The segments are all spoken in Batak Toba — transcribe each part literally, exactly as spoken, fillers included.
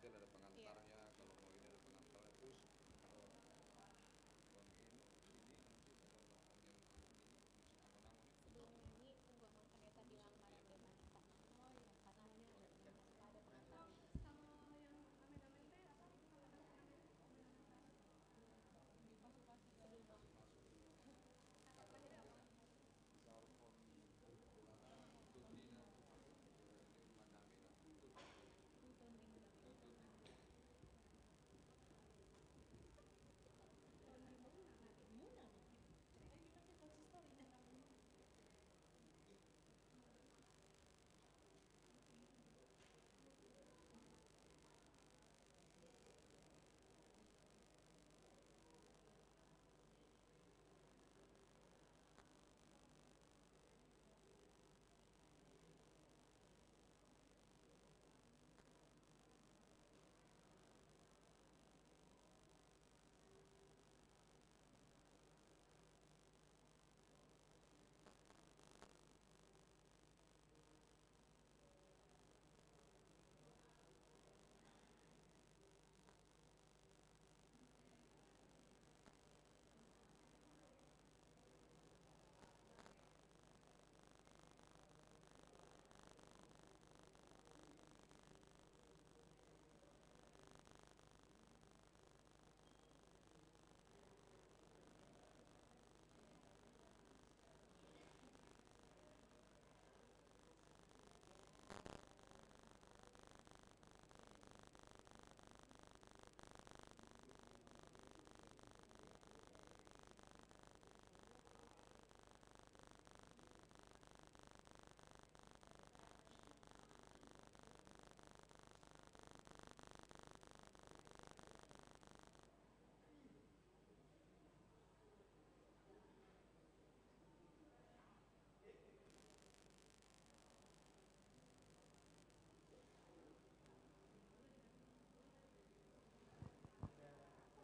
Ada pengantarnya, kalau mau ini ada pengantarnya. Terus, kalau uang ini, ini nanti kalau yang ini, ini angon-angon ini. Sebelum ini, tunggu Abang Pendeta bilang barang bebas. Oh, iya. Karena ada pengantar. Kalau yang amin-amin teh, apa?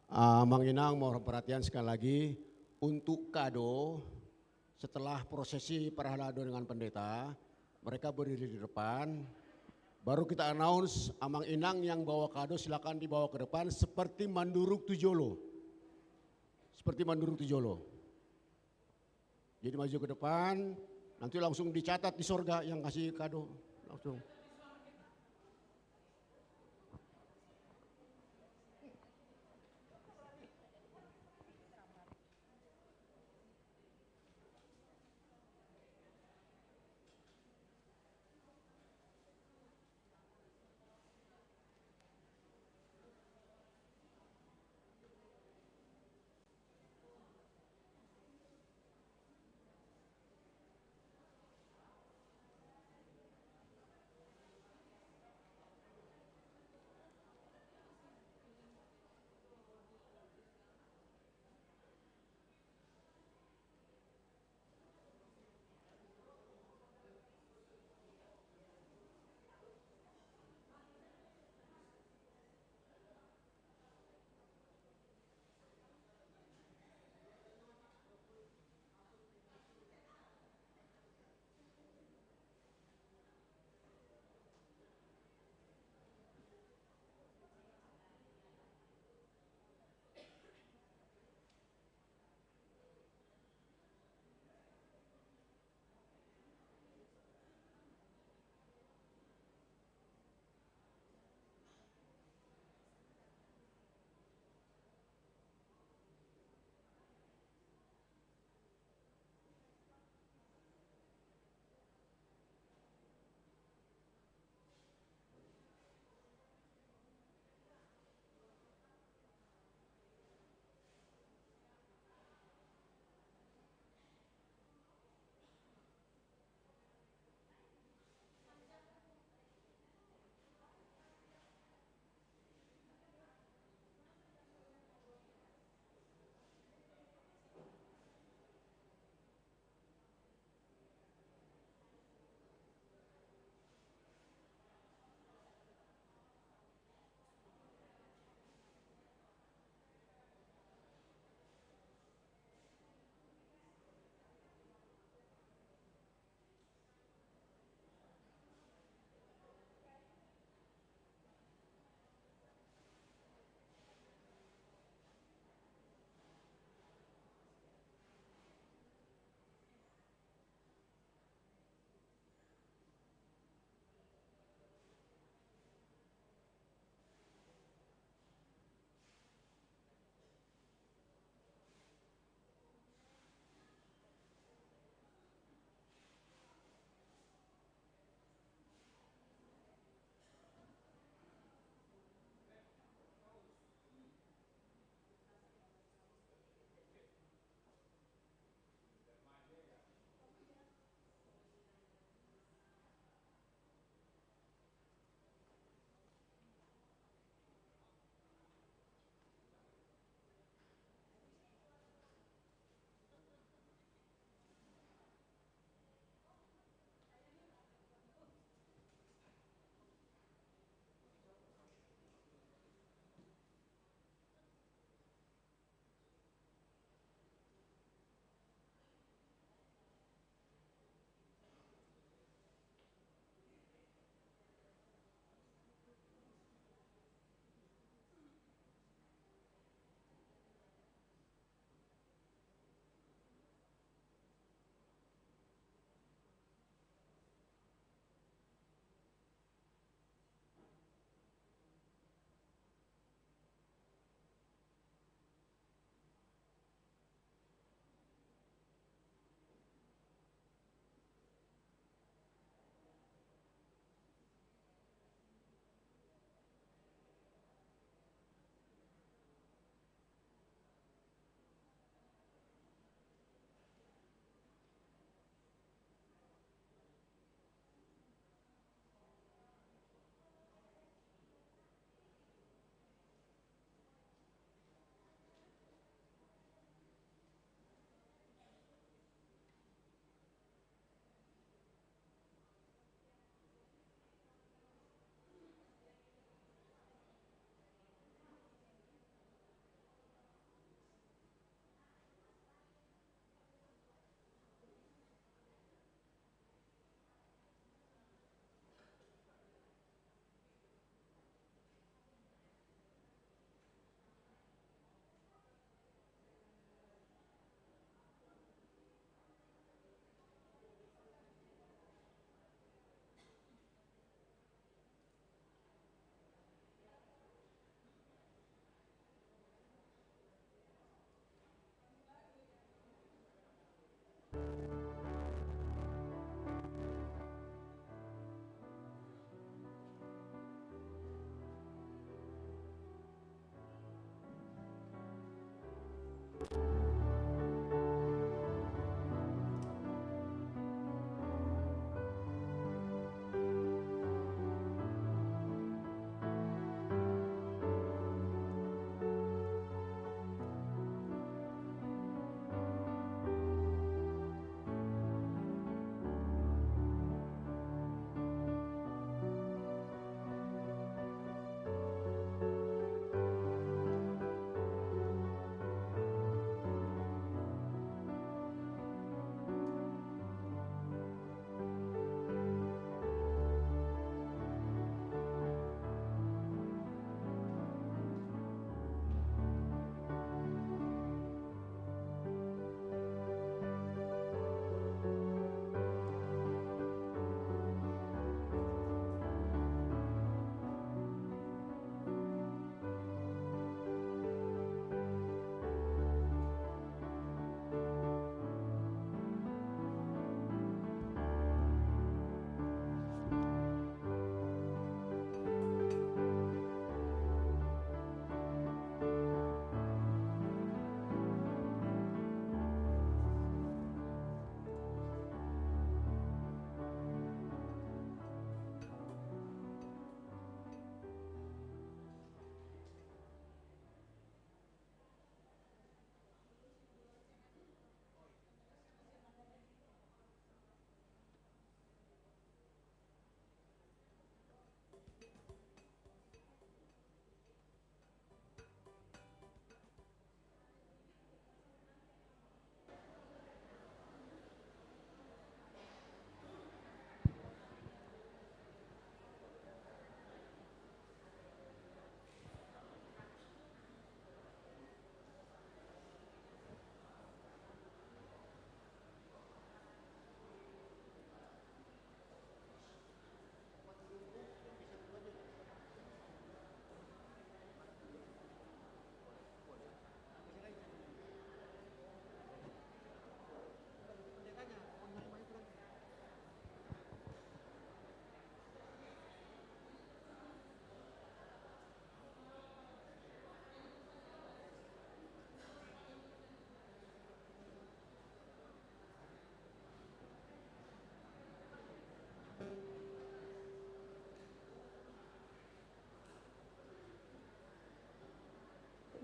Ah, Amang Inang, mohon perhatian sekali lagi. Untuk kado, setelah prosesi parhalado dengan pendeta, mereka berdiri di depan. Baru kita announce, Amang Inang yang bawa kado, silakan dibawa ke depan seperti mandurung tu jolo. Seperti mandurung tu jolo. Jadi maju ke depan, nanti langsung dicatat di sorga yang kasih kado. Langsung.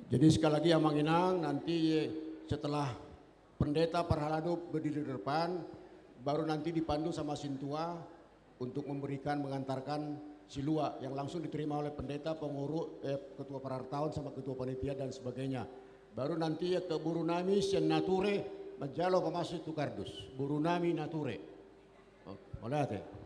Jadi sekali lagi, Amang Inang, nanti setelah pendeta parhalado berdiri di depan, baru nanti dipandu sama sintua untuk memberikan, mengantarkan silua yang langsung diterima oleh pendeta, pengurus, eh, ketua parhaltaon sama ketua panitia dan sebagainya. Baru nanti ia ke boru nami sian nature manjalo pamasuk tu kardus. Boru nami nature. Oke, mauliate.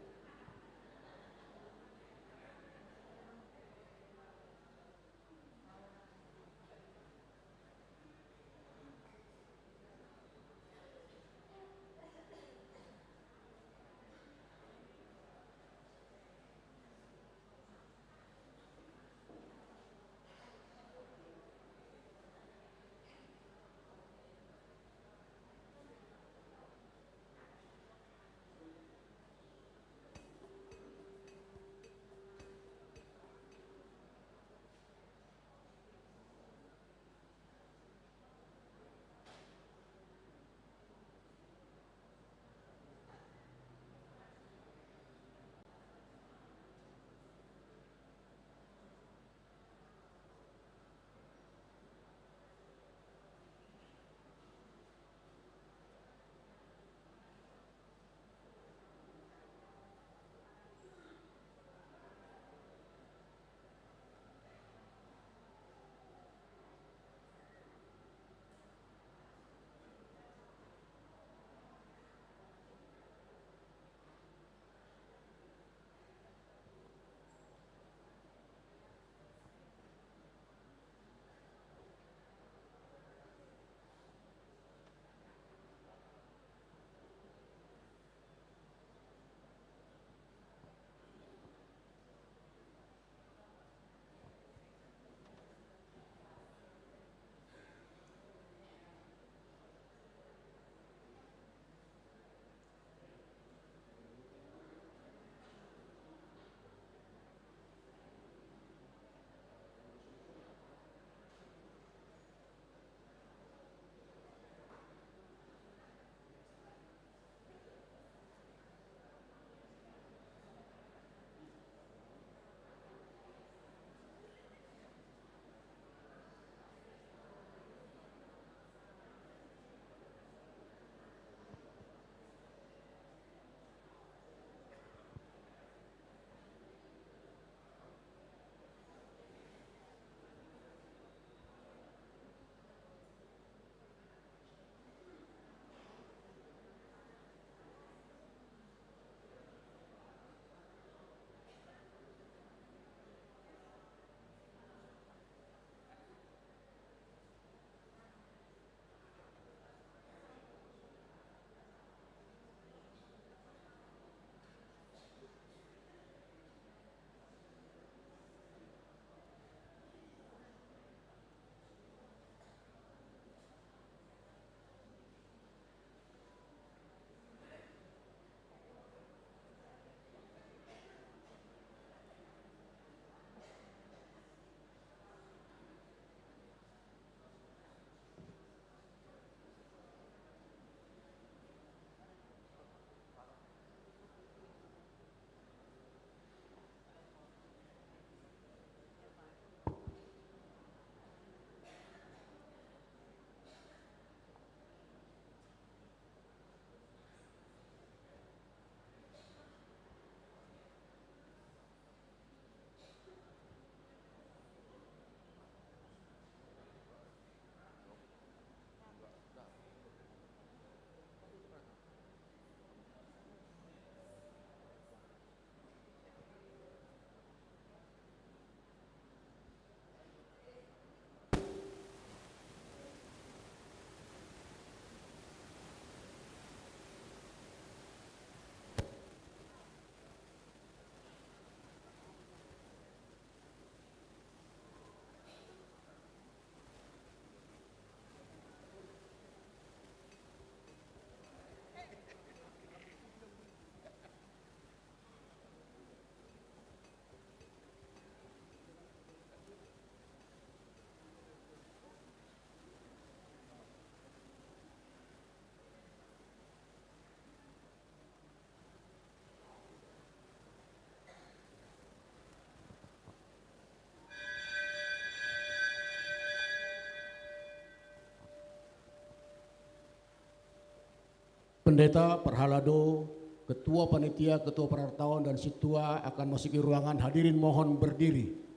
Pendeta, parhalado, ketua panitia, ketua parartaon, dan sintua akan masuki ruangan. Hadirin mohon berdiri.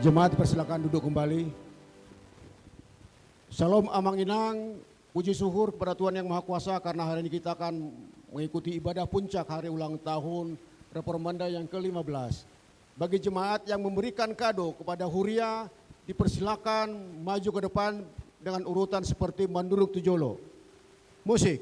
Jemaat dipersilakan duduk kembali. Syalom, Amang Inang, puji syukur kepada Tuhan Yang Maha Kuasa karena hari ini kita akan mengikuti ibadah puncak hari ulang tahun Reformanda yang kelima belas. Bagi jemaat yang memberikan kado kepada huria, dipersilakan maju ke depan dengan urutan seperti mandurung tu jolo. Musik.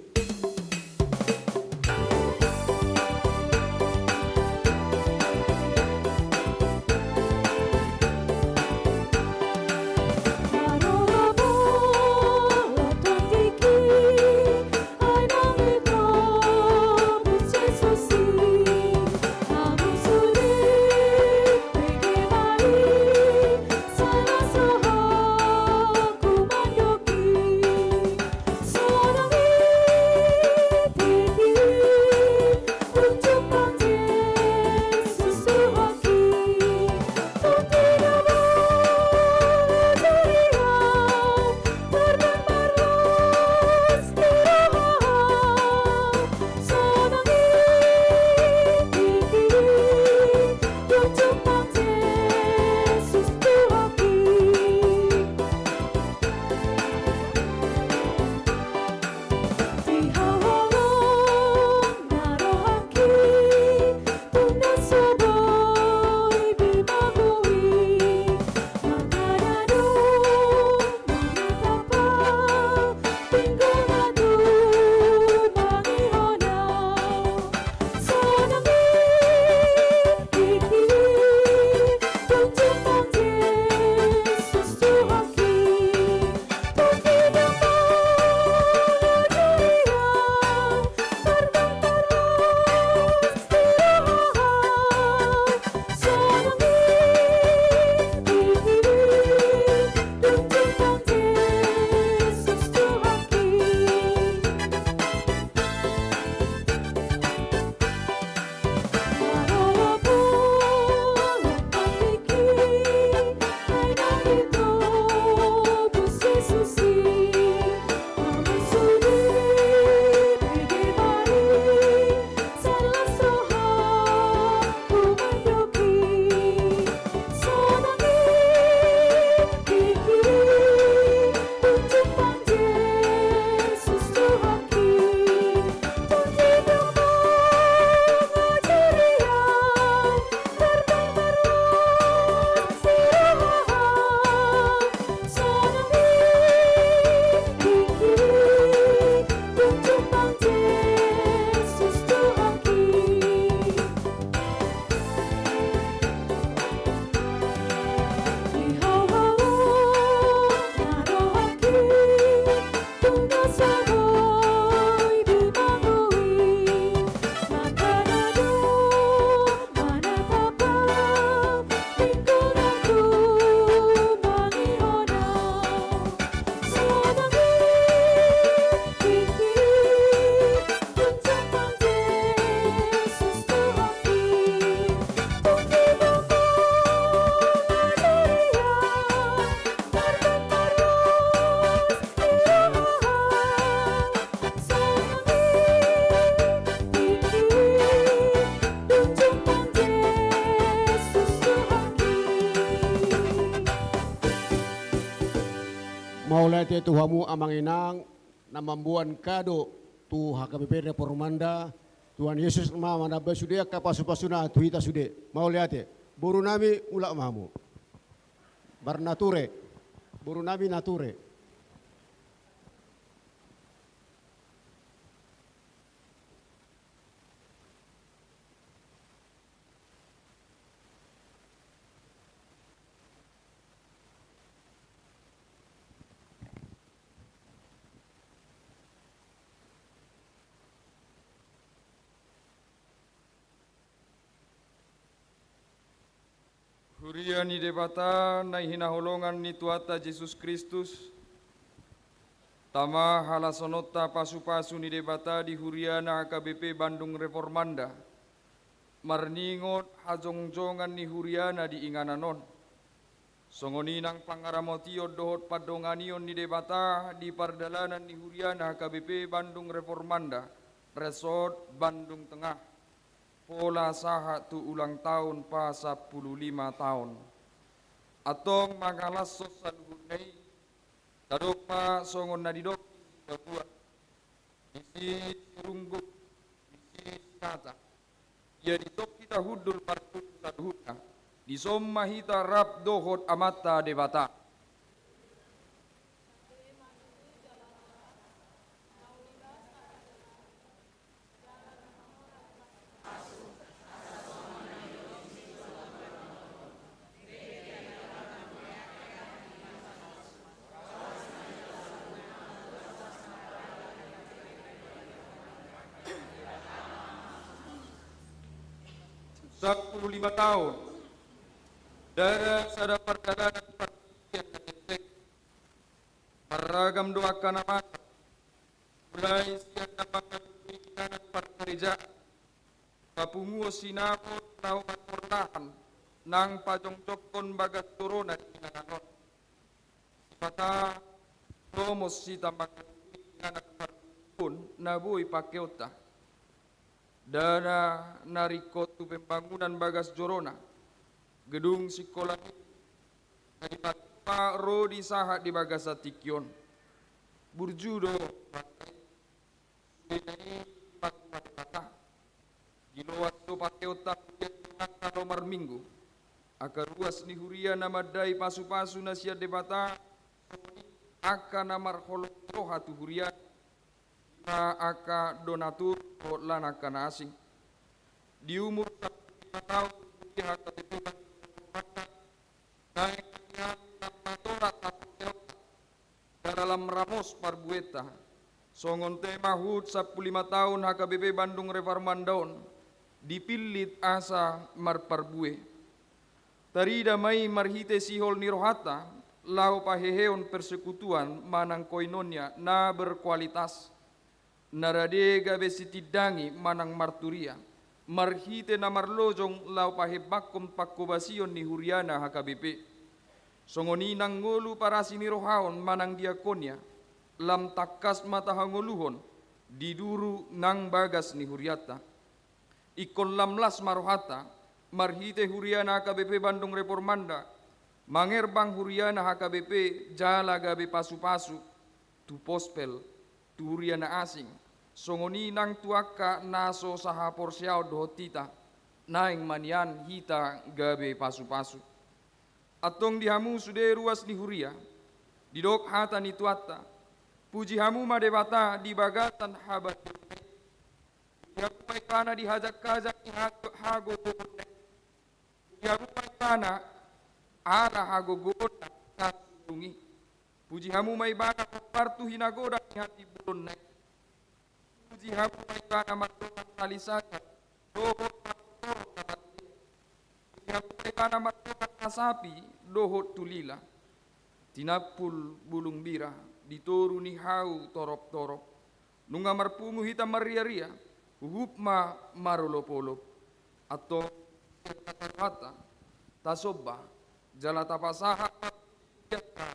Mauliate tu hamu amang inang na mamboan kado tu H K B P Reformanda. Tuhan Yesus ma manambai sude angka pasupasuna tu hita sude. Mauliate. Boru nami, mulak ma hamu. Marnature. Boru nami, nature. Huria ni Debata na hinaholongan ni Tuhanta Jesus Kristus, tama halasononta pasupasu ni Debata di huriana H K B P Bandung Reformanda, marningot hajongjongan ni huriana di inganan on. Songon i nang pangaramotion dohot pandonganion ni Debata di pardalanan ni huriana H K B P Bandung Reformanda, Resort Bandung Tengah, pola sahat tu ulang taon pasampulu lima taon. Antong mangalashon saluhutna i, tadok ma songon na nidok ni sipaboa, disi sirunggut, disi sihata. Ia dison hita hundul marpungu saluhutna, dison ma hita rap dohot Amanta Debata. Sampulu lima taon. Ndada sada pardalanan partingkian na tenteng. Marragam do angka na masa. Mulai sian na mangalului inganan parkarejaan, papunguon sinamot laho manjornahon nang pajongjongkon bagas jorona di inganan on. Sipata lomos hita mangalului inganan parpunguon na boi pangkeonta. Dana na ringkot tu pembangunan bagas jorona, gedung sikola ni na dipatumpak ro disahat di bagasan tingki on. Burju do, sude na i dipatumpak Debata. Diloas do pangkeonta huria ni angka na marminggu. Angka ruas ni huria na mandai pasupasu na sian Debata, songon i angka na marholong ni roha tu huria. Ima angka donatur dohot lan angka na asing. Di umur sampulu lima taon huria H K B P Bandung Reformanda, naeng nian lam matorat haporseaonta, jala lam ramos parbuenta. Songon tema hut sampulu lima taon H K B P Bandung Reformanda on, dipillit asa marparbue. Tarida ma i marhite sihol ni rohanta, laho paheheon persekutuan manang koinonia na berkualitas, na rade gabe sitindangi manang marturia, marhite na marlojong laho pahembangkon pangkobasion ni huriana H K B P. Songon i nang ngolu parasi ni roha on manang diakonia, lam tangkas ma tahangoluhon di duru nang bagas ni hurianta. Ingkon lam las ma rohanta, marhite huriana H K B P Bandung Reformanda, mangerbang huriana H K B P jala gabe pasupasu, tu pospel, tu huria na asing, songon i nang tu angka na so sahaporseaon dohot hita, naeng ma nian hita gabe pasupasu. Antong di hamu sude ruas ni huria, didok hata ni Tuhanta, puji hamu ma Debata di bagasan habadiaon. Puji hamu ma Ibana di hajakhajak ni ha-, hagogoonna i. Puji hamu ma Ibana ala hagogoonna na sumurung i. Puji hamu ma Ibana hombar tu hinagodang ni hatimbolonna i. Puji hamu ma Ibana mardongan na lisaga dohot martorop na marlea. Puji hamu ma Ibana mardongan hasapi dohot tulila. Tinampul bulung bira, di toru ni hau toroptorop. Nunga marpungu hita marriaria, huhut ma marolopolop. Antong sian hata rohanta, tasomba, jala tapasahat ma pujianta.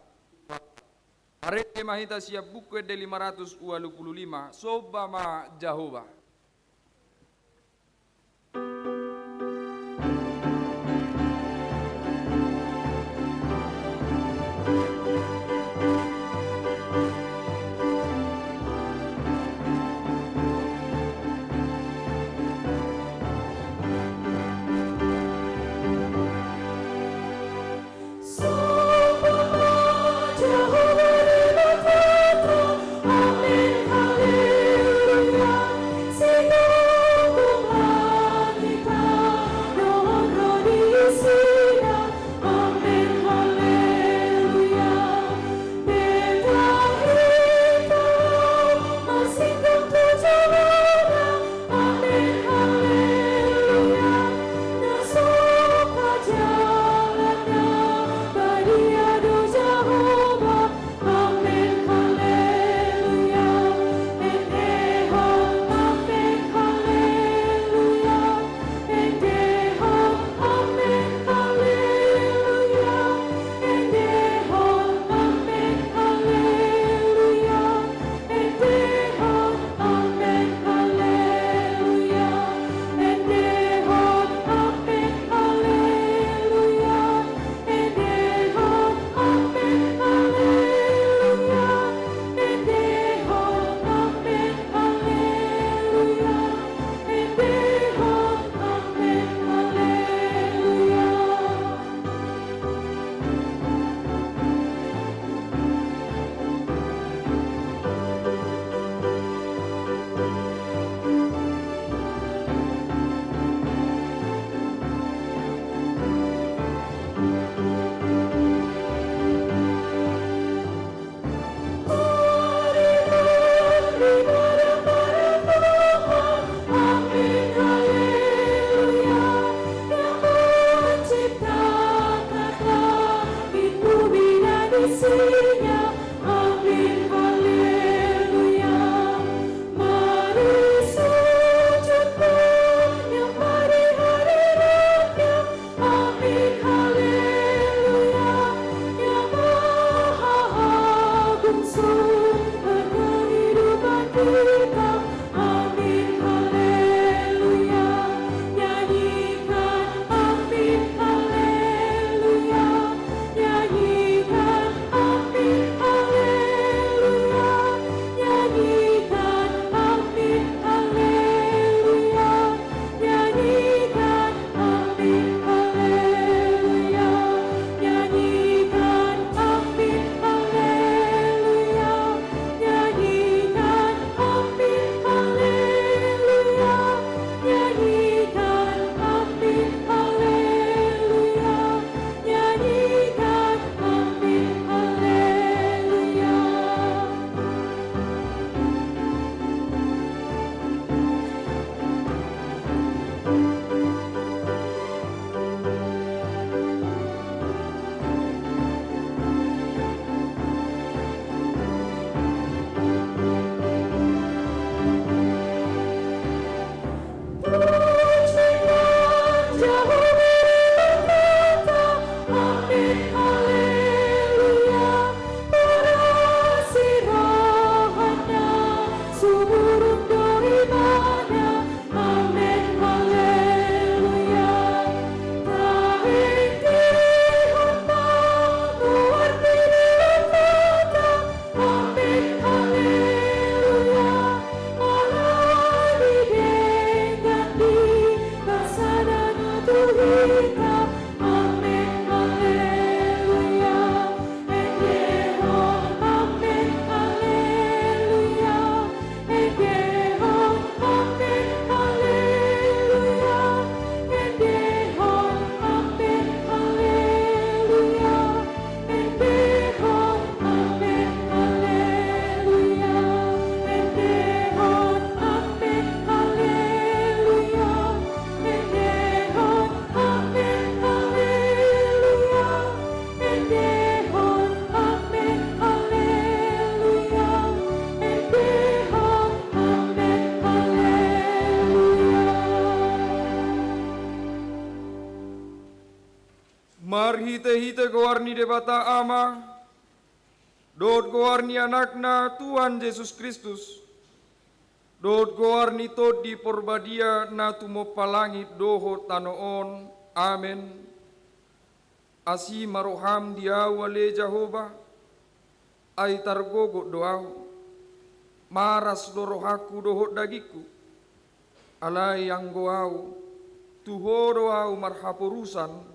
Marende ma hita sian Buku Ende lima ratus ualu pulu lima, somba ma Jahowa. Marhitehite goar ni Debata Ama, dohot goar ni Anakna Tuhan Jesus Kristus, dohot goar ni Tondi Porbadia na tumompa langit dohot tano on. Amen. Asi ma roham di ahu ale Jahowa, ai targogot do ahu. Maras do rohangku dohot dagingku. Alai anggo ahu, tu Ho do ahu marhaporusan.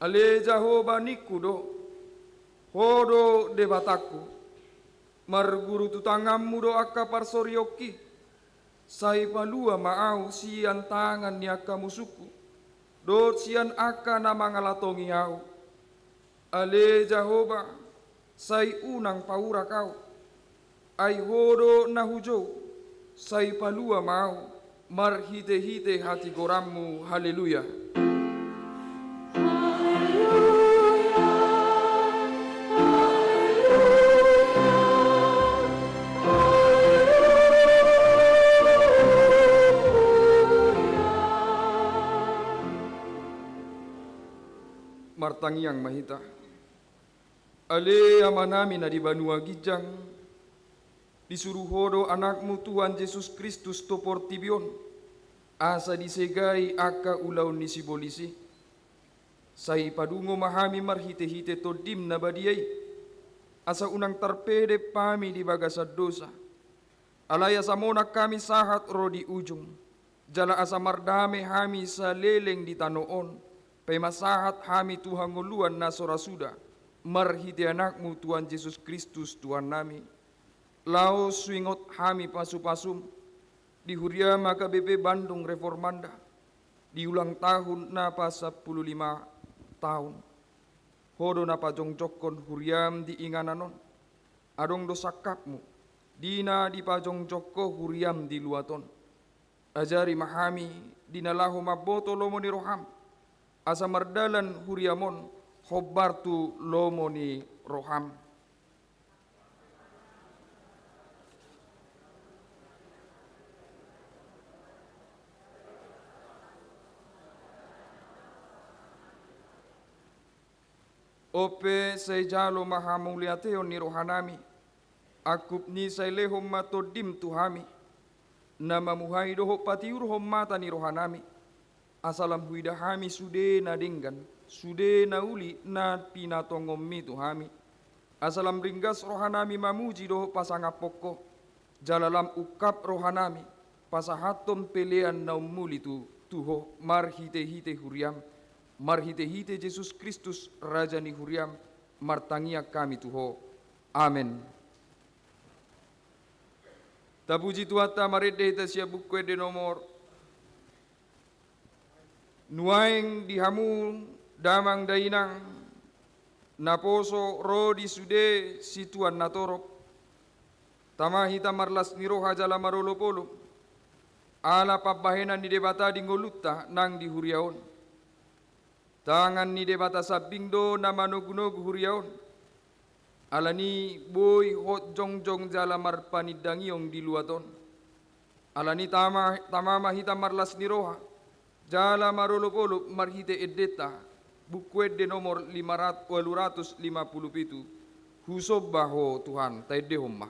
Ale Jahowa, ningku do, Ho do Debatangku. Marguru tu tanganmu do angka parsorionki. Sai palua ma ahu sian tangan ni angka musungku, dohot sian angka na mangalatongi ahu. Ale Jahowa, sai unang paurak ahu. Ai Ho do na hujou, sai palua ma ahu, marhitehite hatigoranmu. Haleluya. Haleluya, haleluya, haleluya. Martangiang ma hita. Ale Amanami na di banua ginjang, disuru Ho do Anakmu Tuhan Jesus Kristus tu portibi on, asa disegai angka ulaon ni sibolis i. Sai padungo ma hami marhitehite Tondim na badia i, asa unang tarpedep hami di bagasan dosa. Alai asa monang hami sahat ro di ujung, jala asa mardame hami saleleng di tano on, paima sahat hami tu hangoluan na so ra suda, marhite Anakmu Tuhan Jesus Kristus Tuhannami. Laos huingot hami pasupasum, di huriam H K B P Bandung Reformanda, di ulang tahun na pasampulu lima taon. Ho do na pajongjongkon huriam di inganan on. Adong do sangkapmu, di na dipajongjong Ho huriam di luat on. Ajari ma hami, di na laho mamboto lomo ni roham, asa mardalan huriam on hombar tu lomo ni roham. On pe sai jalo ma hamauliateon ni rohanami, angkup ni sai lehon ma Tondim tu hami, na mamuhai dohot patiurhon mata ni rohanami, asa lam huida hami sude na denggan, sude na uli na pinatongonmi tu hami. Asa lam ringgas rohanami mamuji dohot pasangaphon Ho, jala lam ungkap rohanami, pasahathon pelean na ummuli tu, tu Ho, marhitehite huriam, marhitehite Jesus Kristus, Raja ni huriam, martangiang hami tu Ho. Amen. Tapuji Tuhanta, marende hita sian Buku Ende nomor. Nuaeng di hamu damang dainang, naposo ro di sude situan natorop, tama hita marlas ni roha jala marolopolop, ala pambahenan ni Debata di ngolunta nang di huria on. Tangan ni Debata sambing do na manogunogu huria on. Alani boi hot jongjong jala marpanindangion di luat on. Alani tama, tama ma hita marlas ni roha, jala marolopolop marhite endenta, Buku Ende nomor lima ratus, ualu ratus lima pulu pitu, Husomba Ho Tuhan, taendehon ma.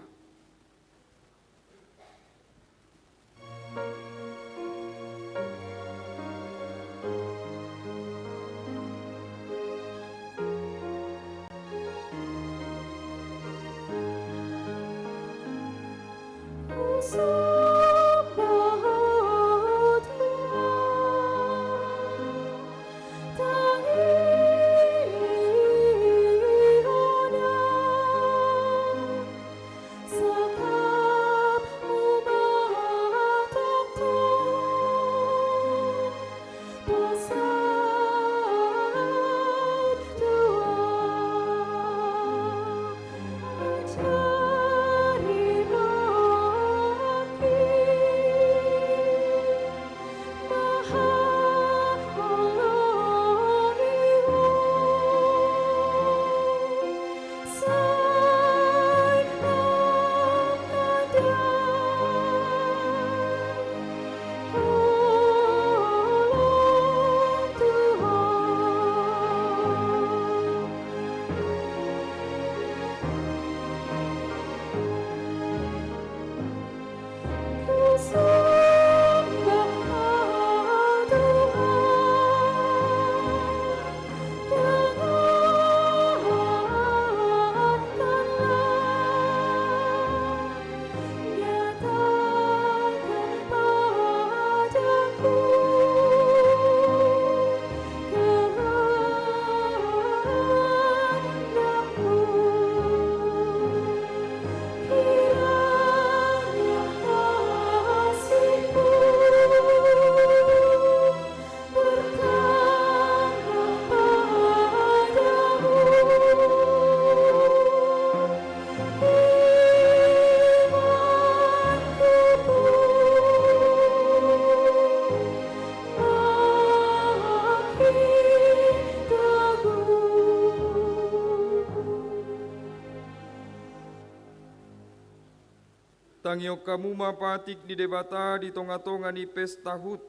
Tangihon hamu ma patik ni Debata di tonga-tonga ni pesta hut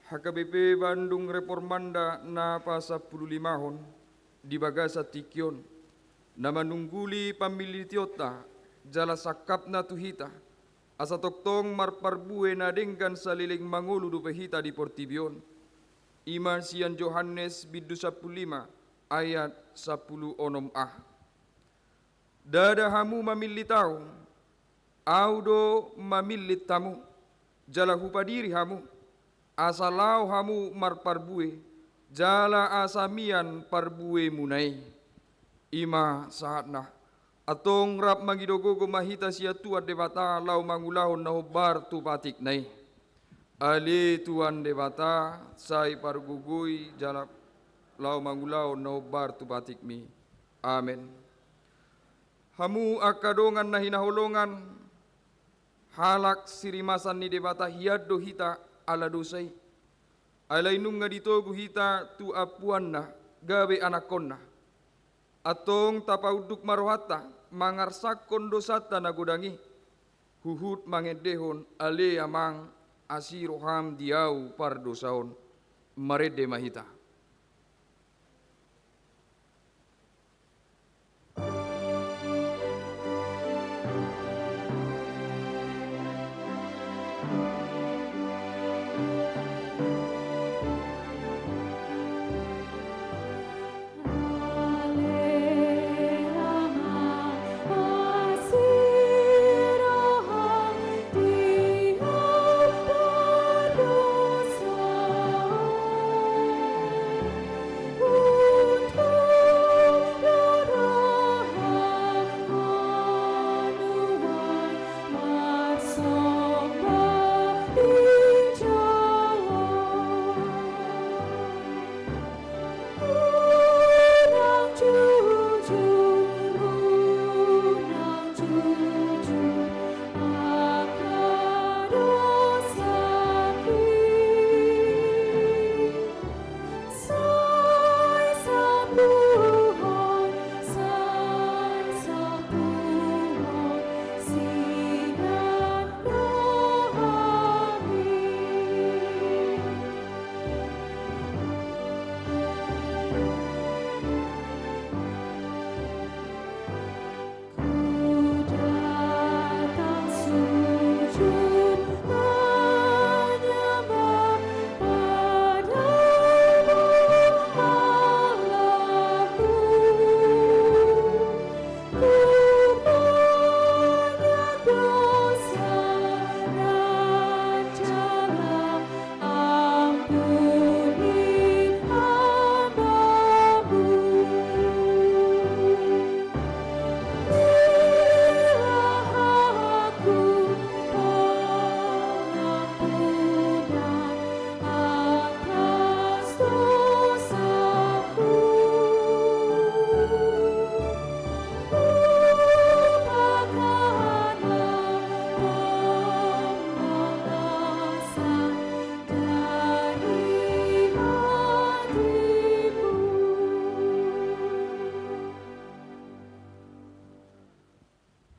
H K B P Bandung Reformanda na pasampululimahon di bagasan tingki on, na manungguli pamillitionta jala sangkapna tu hita, asa tongtong marparbue na denggan saleleng mangolu dope hita di portibi on. I ma sian Johannes bindu sampulu lima ayat sampulu onom a. Ndada hamu mamillit Ahu, Ahu do mamillit hamu, jala Hupadiri hamu, asa laho hamu marparbue, jala asa mian parbuemuna i. I ma sahatna. Antong rap mangido gogo ma hita sian Tuhan Debata laho mangulahon na hombar tu patikna i. Ale Tuhan Debata, sai pargogoi jala laho mangulahon na hombar tu patikmi. Amen. Hamu angka dongan na hinaholongan, halak sirimasan ni Debata, hian do hita ala dosa i. Alai nunga ditogu hita tu ampuanna gabe anakkonna. Antong tapaunduk ma rohanta mangarsakkon dosanta na godang i, huhut mangendehon: Ale Amang, asi roham di ahu pardosaon. Marende ma hita.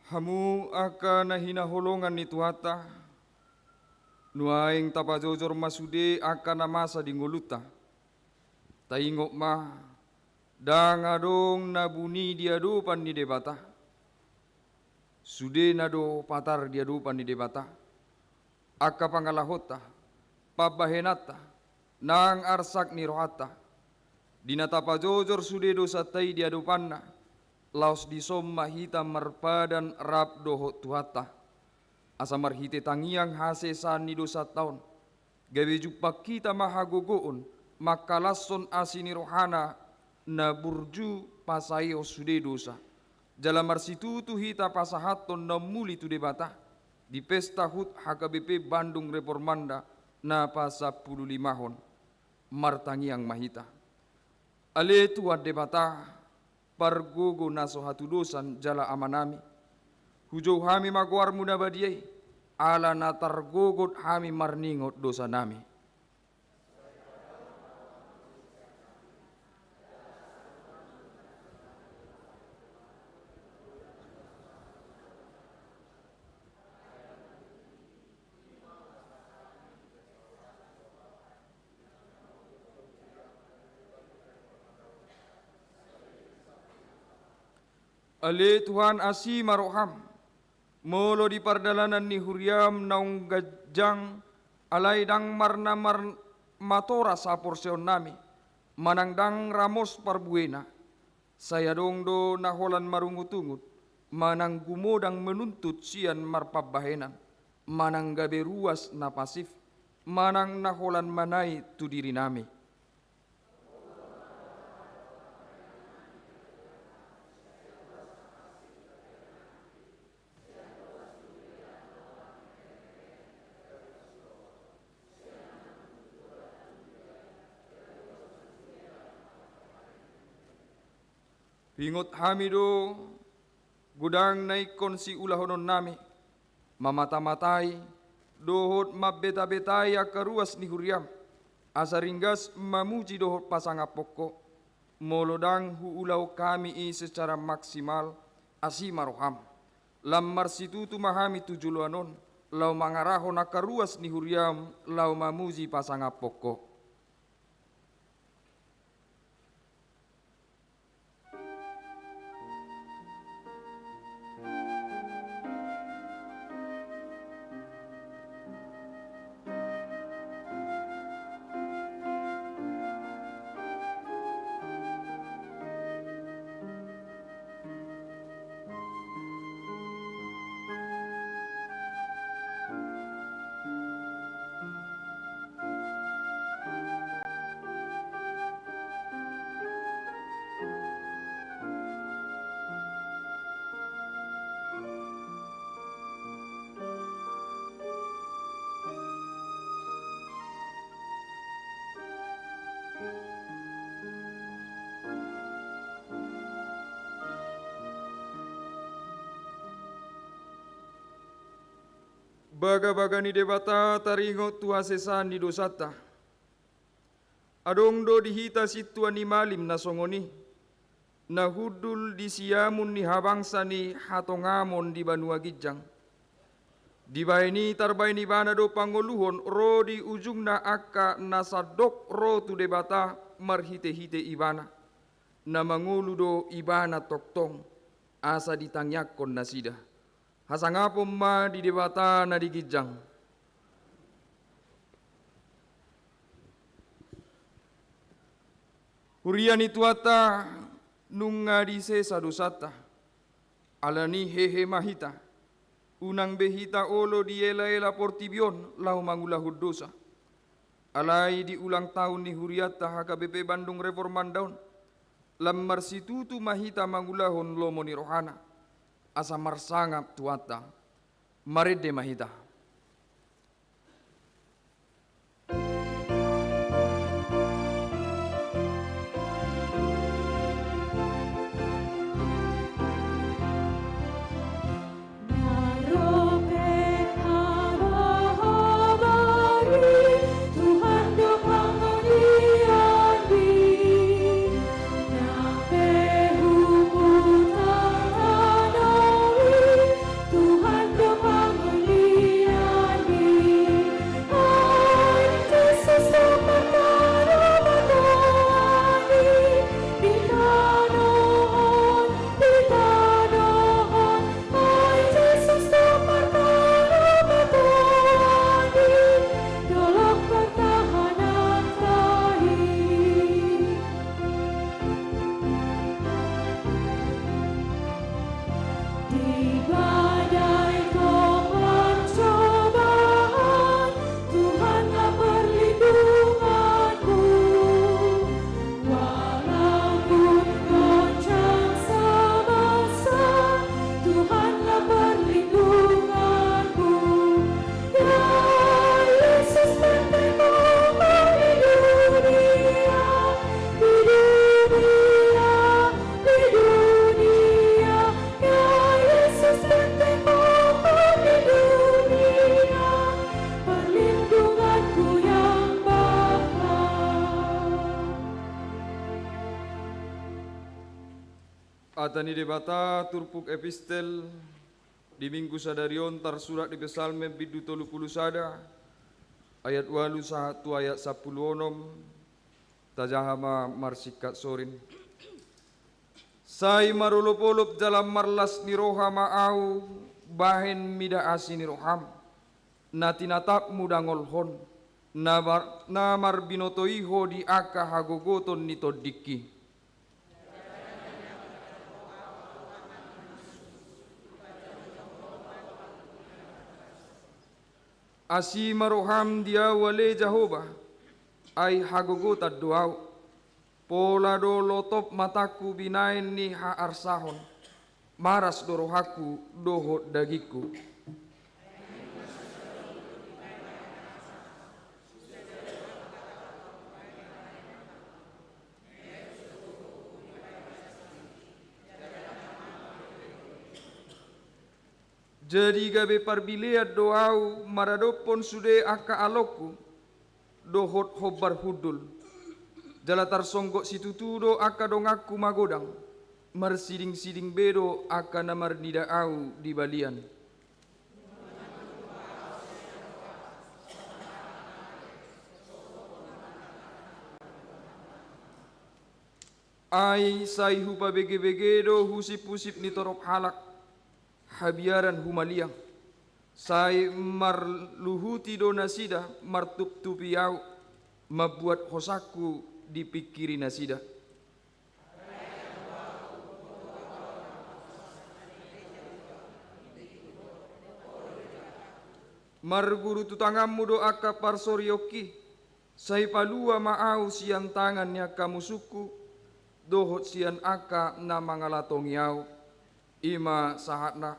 Hamu angka na hinaholongan ni Tuhanta, nuaeng tapajojor ma sude angka na masa di ngolunta. Taingot ma, ndang adong na buni di adopan ni Debata. Sudena do patar di adopan ni Debata angka pangalahonta, pambahenanta, nang arsak ni rohanta. Di na tapajojor sude dosanta i di adopanna, laos dison ma hita marpadan rap dohot Tuhanta, asa marhite tangiang hasesaan ni dosanta on, gabe jumpang hita ma hagogoon mangkalashon asi ni rohana na burju pasaehon sude dosa. Jala marsitutu hita pasahathon na umuli tu Debata di pesta hut H K B P Bandung Reformanda na pasampululimahon. Martangiang ma hita. Ale Tuhan Debata, pargogo na so hatudosan jala Amanami, hujou hami ma goarmu na badia i, ala na targogot hami marningot dosanami. Ale Tuhan, asi ma roham. Molo di pardalanan ni huriam naung ganjang, alai ndang marna mar-, matoras haporseaonnami, manang ndang ramos parbuena. Sai adong do na holan marungutungut, manang gumodang manuntut sian marpambahenan, manang gabe ruas na pasif, manang na holan manait tu dirinami. Huingot hami do godang na ingkon siulahononnami, mamata-matai dohot mambeta-betai angka ruas ni huriam, asa ringgas mamuji dohot pasangaphon Ho. Molo ndang huulahon hami i secara maksimal, asi ma roham. Lam marsitutu ma hami tu joloan on, laho mangarahon angka ruas ni huriam, laho mamuji pasangaphon Ho. Bagabaga ni Debata taringot tu hasesaan ni dosanta. Adong do di hita sintua ni malim na songon i, na hundul di siamun ni habangsa ni hatongamon di banua ginjang. Dibahen i tarbahen ibana do pangoluhon ro di ujungna angka na sandok ro tu Debata marhite-hite ibana. Na mangolu do ibana tongtong, asa ditangiangkon nasida. Hasangapon ma di Debata na di ginjang. Huria ni Tuhanta, nunga disesa dosanta. Alani hehe ma hita. Unang be hita olo diela-ela portibi on laho mangulahon dosa. Alai di ulang tahun ni hurianta H K B P Bandung Reformanda on, lam marsitutu ma hita mangulahon lomo ni rohana, asa marsangap Tuhanta. Marende ma hita. Tuhan do pangolian i. Ai Jesus do partarumatuan i di tano on, di tano on. Ai Jesus do partarumatuan i, dolok partahananta i. Di badai topan cobaan, Tuhanlah perlindunganku. Walaupun goncang semesta, Tuhanlah perlindunganku. Ya Yesus, bentengku di dunia, di dunia, di dunia. Ya Yesus, bentengku di dunia, perlindunganku yang bapa. Hata ni Debata, turpuk epistel di Minggu sadari on tarsurat di Psalmen bindu tolu pulu sada, ayat ualu sahat tu ayat sampulu onom. Tajaha ma marsingkat sorin. Sai marolopolop jala marlas ni roha ma ahu bahen mida asi ni roham, na tinatapmu dangolhon, na mar-, na marbinoto i ho di angka hagogoton ni tondingki. Asi ma roham di ahu ale Jahowa, ai hagogotan do ahu. Pola do lotop matangku binahen ni haarsahon, maras do rohangku dohot dagingku. Jadi gabe parbilean do ahu maradophon sude angka alongku dohot hombar hundul. Jala tarsonggot situtu do angka donganku magodang, marsidingsiding be do angka na marnida ahu di balian. Ai sai hupabegebege do husiphusip ni torop halak, habiaran humaliang, sai marluhuti do nasida martuptupi ahu, mambuat hosangku dipingkiri nasida. Marguru tu tanganmu do angka parsorionki, sai palua ma ahu sian tangan ni angka musungku, dohot sian angka na mangalatongi ahu. I ma sahatna.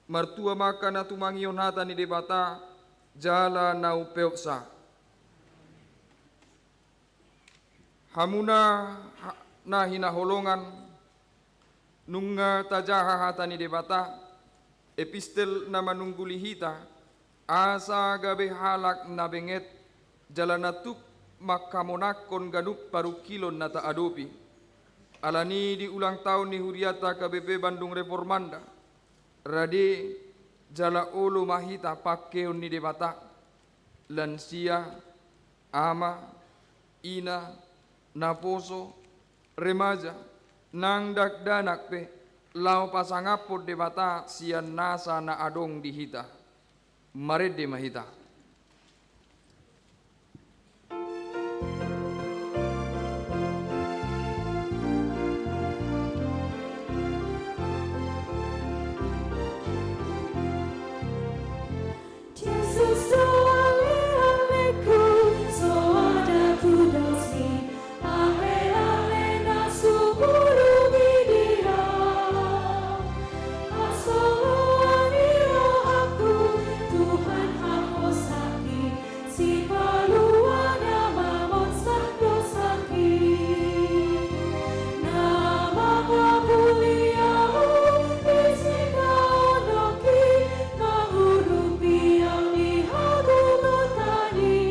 Martua ma angka na tumangihon hata ni Debata, jala na umpeopsa. Hamuna ha-, na hinaholongan, nunga tajaha hata ni Debata, epistel na manungguli hita, asa gabe halak na benget, jala na tuk manghamonangkon ganup parungkilon na taadopi. Alani di ulang taon ni hurianta K B P Bandung Reformanda, rade jala olo ma hita pangkeon ni Debata, lansia, ama, ina, naposo, remaja, nang dakdanak pe, laho pasangaphon Debata sian nasa na adong di hita. Marende ma hita. Jesus do ale-alengku, so ada tudos ni ale-ale na sumurung di Dia. Hasoloan ni rohangku, Tuhan, haposakki, Sipalua na mamonsat dosangki, na mangapuli ahu di sitaononki, mangurupi ahu di hagogotan i.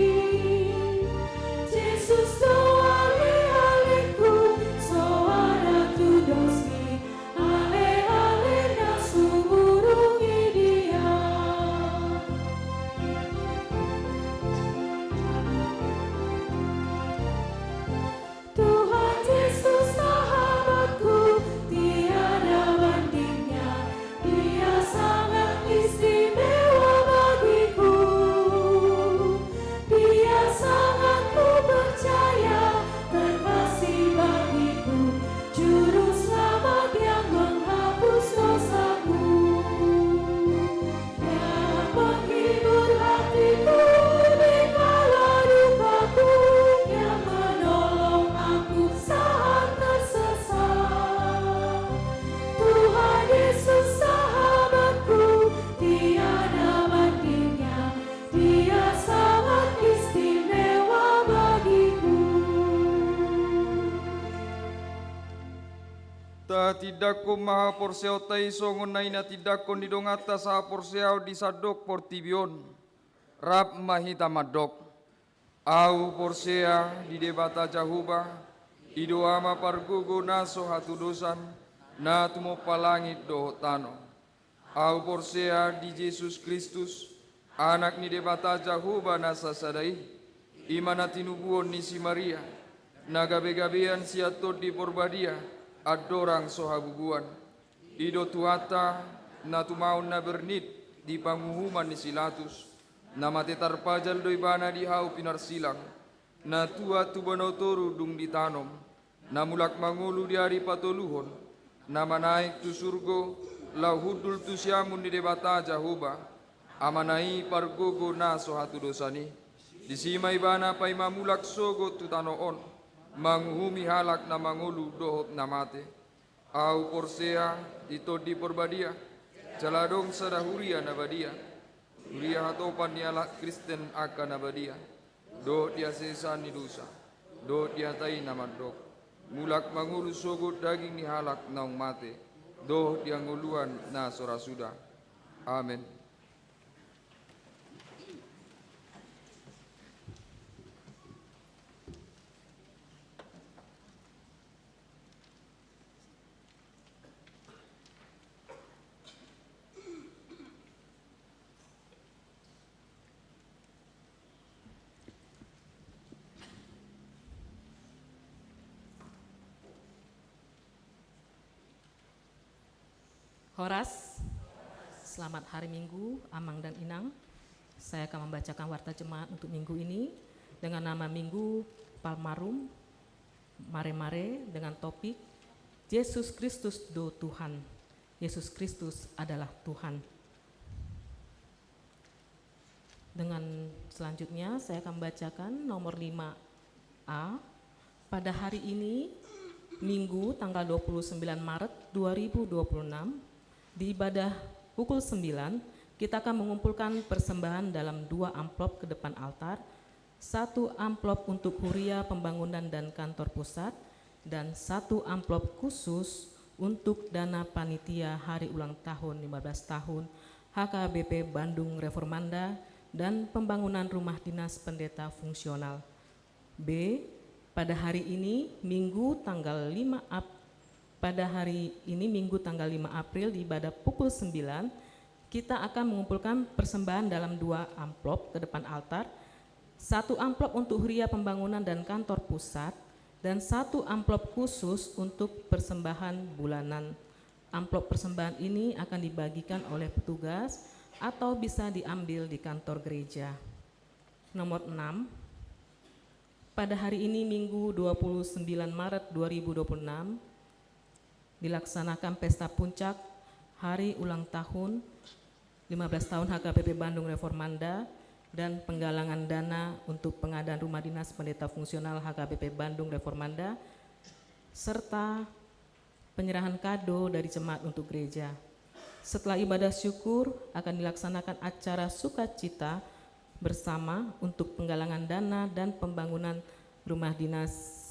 Jesus do ale-alengku, so ada tudosmi, ale-ale na sumurung di Dia. Tuhan Yesus sahabatku, tiada bandingnya, Dia sangat istimewa bagiku. Dia sangat kupercaya, terpasti bagiku, Juru Selamat yang menghapus dosaku, yang menghibur hatiku di kala dukaku, yang menolong aku saat tersesat. Tuhan Yesus sahabatku, tiada bandingnya, Dia sangat istimewa bagiku. Tatindangkon ma haporseaonta i songon na tinindangkon ni donganta sahaporseaon di sandok portibi on. Rap ma hita mandok. Ahu porsea di Debata Jahowa, i do Ama pargogo na so hatudosan, na tumompa langit dohot tano. Ahu porsea di Jesus Kristus, Anak ni Debata Jahowa na sasada i, i ma na tinubuhon ni si Maria, na gabegabean sian Tondi Porbadia, andorang so habubuan. I do Tuhanta, na tumaon na bernit di panguhuman ni si Latus, na mate tarpajal do ibana di hau pinarsilang, na tuat tu banua toru dung ditanom, na mulak mangolu di ari patoluhon, na manaek tu surgo, laho hundul tu siamun ni Debata Jahowa, Amana i pargogo na so hatudosan i. Disi ma ibana paima mulak sogot tu tano on, manguhumi halak na mangolu dohot na mate. Ahu porsea di Tondi Porbadia, jala adong sada huria na badia, huria hatopan ni halak Kristen angka na badia, dohot di hasesaan ni dosa, dohot di hata i na mandok, mulak mangolu sogot daging ni halak naung mate, dohot di hangoluan na so ra suda. Amen. Horas. Selamat hari Minggu, Amang dan Inang. Saya akan membacakan warta jemaat untuk minggu ini dengan nama Minggu Palmarum, Mare-Mare, dengan topik Yesus Kristus do Tuhan. Yesus Kristus adalah Tuhan. Dengan selanjutnya, saya akan bacakan nomor lima A. Pada hari ini, Minggu, tanggal dua puluh sembilan Maret dua ribu dua puluh enam, di ibadah pukul sembilan, kita akan mengumpulkan persembahan dalam dua amplop ke depan altar, satu amplop untuk Huria Pembangunan dan Kantor Pusat, dan satu amplop khusus untuk dana panitia hari ulang tahun lima belas tahun H K B P Bandung Reformanda dan pembangunan rumah dinas pendeta fungsional. B, pada hari ini, Minggu, tanggal lima Ap-, pada hari ini, Minggu, tanggal lima April, di ibadah pukul sembilan, kita akan mengumpulkan persembahan dalam dua amplop ke depan altar, satu amplop untuk Huria Pembangunan dan Kantor Pusat, dan satu amplop khusus untuk persembahan bulanan. Amplop persembahan ini akan dibagikan oleh petugas atau bisa diambil di kantor gereja. Nomor enam, pada hari ini, Minggu, dua puluh sembilan Maret dua ribu dua puluh enam, dilaksanakan pesta puncak hari ulang tahun lima belas tahun H K B P Bandung Reformanda dan penggalangan dana untuk pengadaan rumah dinas pendeta fungsional H K B P Bandung Reformanda, serta penyerahan kado dari jemaat untuk gereja. Setelah ibadah syukur, akan dilaksanakan acara sukacita bersama untuk penggalangan dana dan pembangunan rumah dinas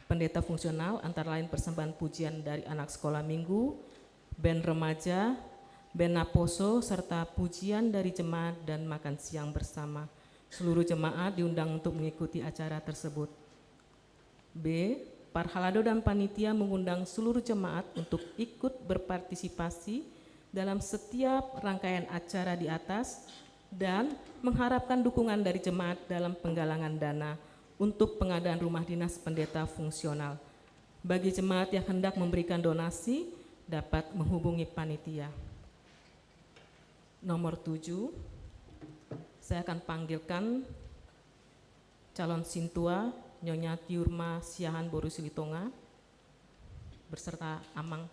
pendeta fungsional, antara lain persembahan pujian dari anak sekolah minggu, band remaja, band naposo, serta pujian dari jemaat dan makan siang bersama. Seluruh jemaat diundang untuk mengikuti acara tersebut. B, parhalado dan panitia mengundang seluruh jemaat untuk ikut berpartisipasi dalam setiap rangkaian acara di atas dan mengharapkan dukungan dari jemaat dalam penggalangan dana untuk pengadaan rumah dinas pendeta fungsional. Bagi jemaat yang hendak memberikan donasi, dapat menghubungi panitia. Nomor tujuh, saya akan panggilkan calon sintua, Nyonya Tiurma Siahaan boru Silitonga, beserta Amang.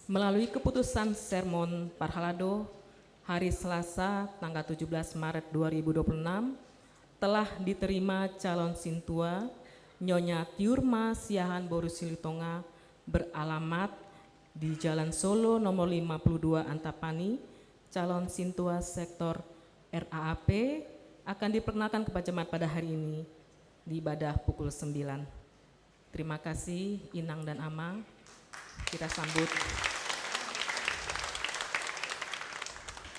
Melalui keputusan sermon parhalado hari Selasa tanggal tujuh belas Maret dua ribu dua puluh enam, telah diterima calon sintua Nyonya Tiurma Siahaan boru Silitonga, beralamat di Jalan Solo nomor lima puluh dua Antapani, calon sintua sektor R A A P, akan diperkenalkan kepada jemaat pada hari ini di ibadah pukul sembilan. Terima kasih, Inang dan Amang. Kita sambut.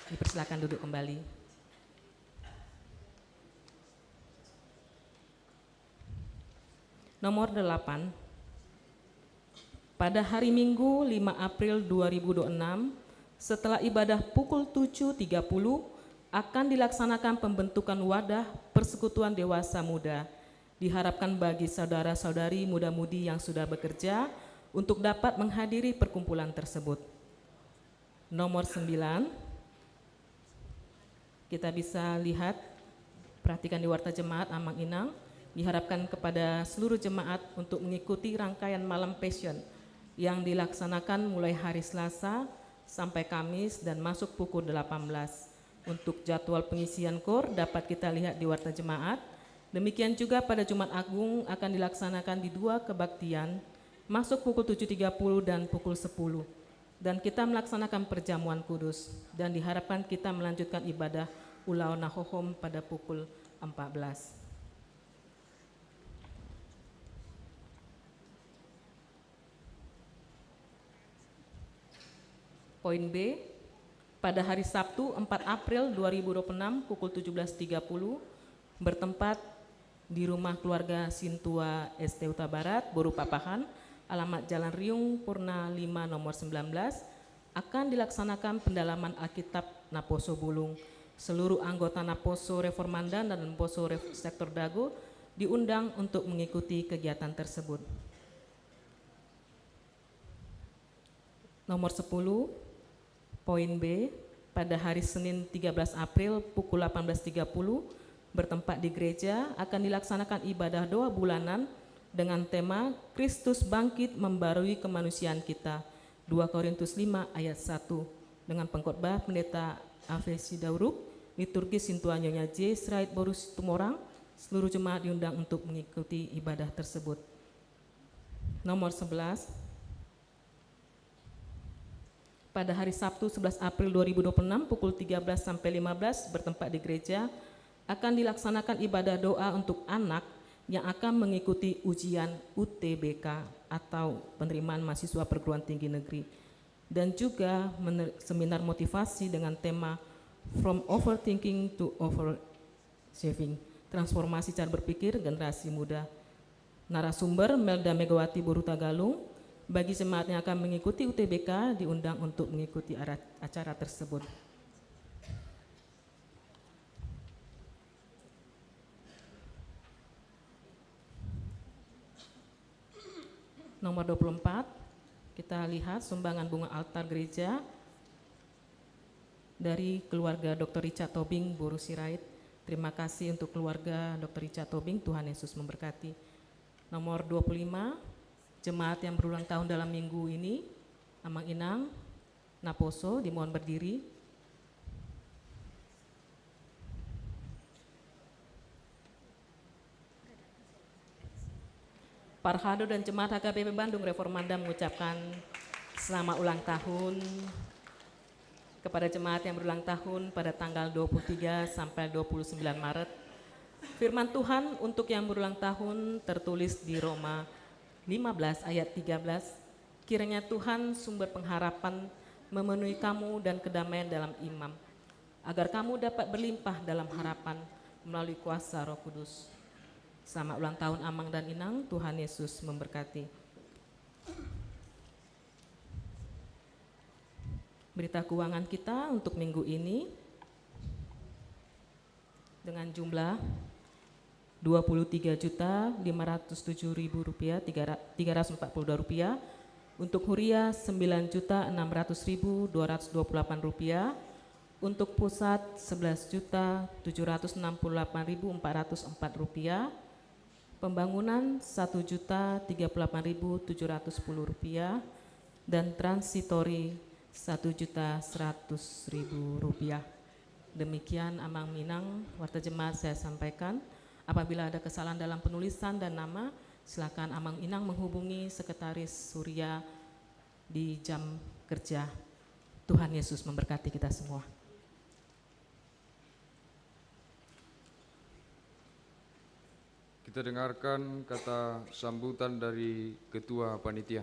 Dipersilakan duduk kembali. Nomor delapan. Pada hari Minggu, lima April dua ribu dua puluh enam, setelah ibadah pukul tujuh tiga puluh, akan dilaksanakan pembentukan wadah Persekutuan Dewasa Muda. Diharapkan bagi saudara-saudari muda-mudi yang sudah bekerja untuk dapat menghadiri perkumpulan tersebut. Nomor sembilan, kita bisa lihat, perhatikan di warta jemaat, Amang Inang, diharapkan kepada seluruh jemaat untuk mengikuti rangkaian malam Passion yang dilaksanakan mulai hari Selasa sampai Kamis dan masuk pukul delapan belas. Untuk jadwal pengisian koor dapat kita lihat di warta jemaat. Demikian juga pada Jumat Agung akan dilaksanakan di dua kebaktian, masuk pukul tujuh tiga puluh dan pukul sepuluh. Dan kita melaksanakan perjamuan kudus, dan diharapkan kita melanjutkan ibadah Ulaon na Hohom pada pukul empat belas. Poin B, pada hari Sabtu, empat April dua ribu dua puluh enam, pukul tujuh belas tiga puluh, bertempat di rumah keluarga Sintua S T Huta Barat, Boru Pakpahan, alamat Jalan Riung Purna lima, nomor sembilan belas, akan dilaksanakan pendalaman Alkitab Naposo Bulung. Seluruh anggota Naposo Reformanda dan Naposo Ref-, Sektor Dago diundang untuk mengikuti kegiatan tersebut. Nomor sepuluh, poin B, pada hari Senin, tiga belas April, pukul delapan belas tiga puluh, bertempat di gereja, akan dilaksanakan ibadah doa bulanan dengan tema Kristus Bangkit Membarui Kemanusiaan Kita, dua Korintus lima ayat satu, dengan pengkhotbah Pendeta Afe Sidauruk, liturgi Sintua Nyonya J Sirait Boru Situmorang. Seluruh jemaat diundang untuk mengikuti ibadah tersebut. Nomor sebelas, pada hari Sabtu, sebelas April dua ribu dua puluh enam, pukul tiga belas sampai lima belas, bertempat di gereja, akan dilaksanakan ibadah doa untuk anak yang akan mengikuti ujian U T B K atau penerimaan mahasiswa perguruan tinggi negeri, dan juga mener-, seminar motivasi dengan tema From Overthinking to Over Saving, transformasi cara berpikir generasi muda. Narasumber, Melda Megawati Boru Tagalung. Bagi jemaat yang akan mengikuti U T B K diundang untuk mengikuti ara-, acara tersebut. Nomor dua puluh empat, kita lihat sumbangan bunga altar gereja dari keluarga Doktor Richard Tobing, Boru Sirait. Terima kasih untuk keluarga Doktor Richard Tobing, Tuhan Yesus memberkati. Nomor dua puluh lima, jemaat yang berulang tahun dalam minggu ini, Amang Inang Naposo, dimohon berdiri. Parhado dan jemaat H K B P Bandung Reformanda mengucapkan selamat ulang tahun kepada jemaat yang berulang tahun pada tanggal dua puluh tiga sampai dua puluh sembilan Maret. Firman Tuhan untuk yang berulang tahun tertulis di Roma lima belas ayat tiga belas, "Kiranya Tuhan, sumber pengharapan, memenuhi kamu dan kedamaian dalam iman, agar kamu dapat berlimpah dalam harapan melalui kuasa Roh Kudus." Selamat ulang tahun, Amang dan Inang, Tuhan Yesus memberkati. Berita keuangan kita untuk minggu ini dengan jumlah dua puluh tiga juta lima ratus tujuh ribu rupiah, tiga ra-, tiga ratus empat puluh dua rupiah. Untuk huria, sembilan juta enam ratus ribu dua ratus dua puluh delapan rupiah. Untuk pusat, sebelas juta tujuh ratus enam puluh delapan ribu empat ratus empat rupiah. Pembangunan, satu juta tiga puluh delapan ribu tujuh ratus sepuluh rupiah, dan transitori, satu juta seratus ribu rupiah. Demikian, Amang Inang, warta jemaat saya sampaikan. Apabila ada kesalahan dalam penulisan dan nama, silakan Amang Inang menghubungi Sekretaris Huria di jam kerja. Tuhan Yesus memberkati kita semua. Kita dengarkan kata sambutan dari Ketua Panitia.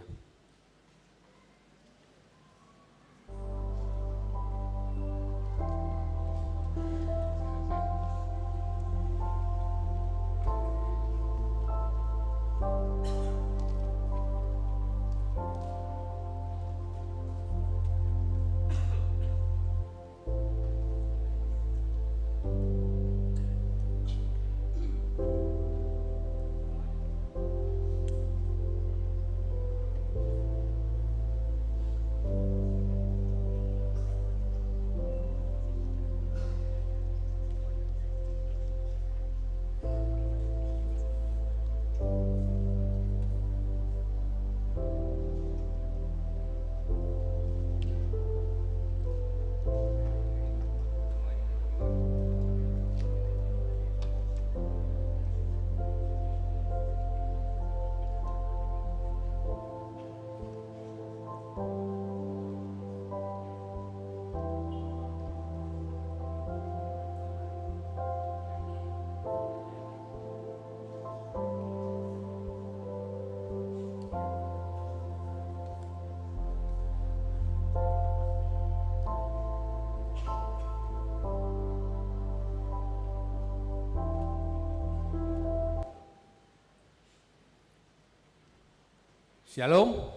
Shalom.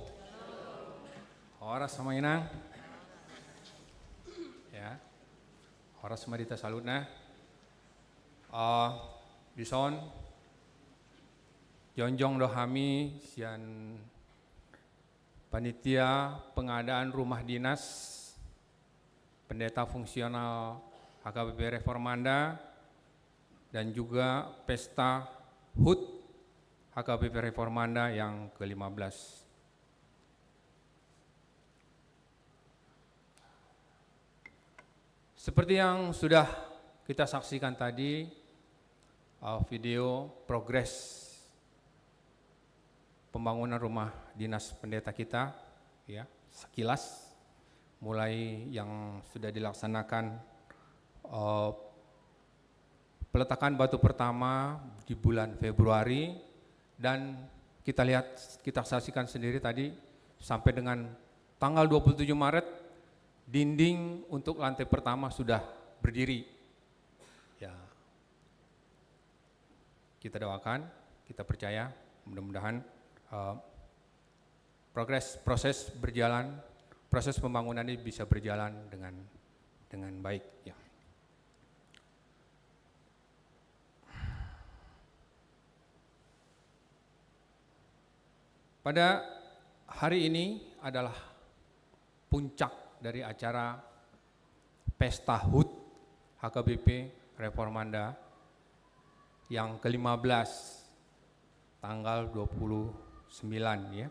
Horas ma inang. Ya. Horas ma di hita saluhutna. Eh, dison jongjong do hami sian panitia pengadaan rumah dinas pendeta fungsional H K B P Reformanda dan juga pesta HUT H K B P Reformanda yang kelima belas. Seperti yang sudah kita saksikan tadi, eh, video progres pembangunan rumah dinas pendeta kita, ya, sekilas, mulai yang sudah dilaksanakan, eh, peletakan batu pertama di bulan Februari, dan kita lihat, kita saksikan sendiri tadi, sampai dengan tanggal dua puluh tujuh Maret, dinding untuk lantai pertama sudah berdiri. Ya. Kita doakan, kita percaya, mudah-mudahan, eh, progres, proses berjalan, proses pembangunan ini bisa berjalan dengan, dengan baik, ya. Pada hari ini adalah puncak dari acara Pesta HUT H K B P Reformanda yang kelima belas, tanggal dua puluh sembilan, ya.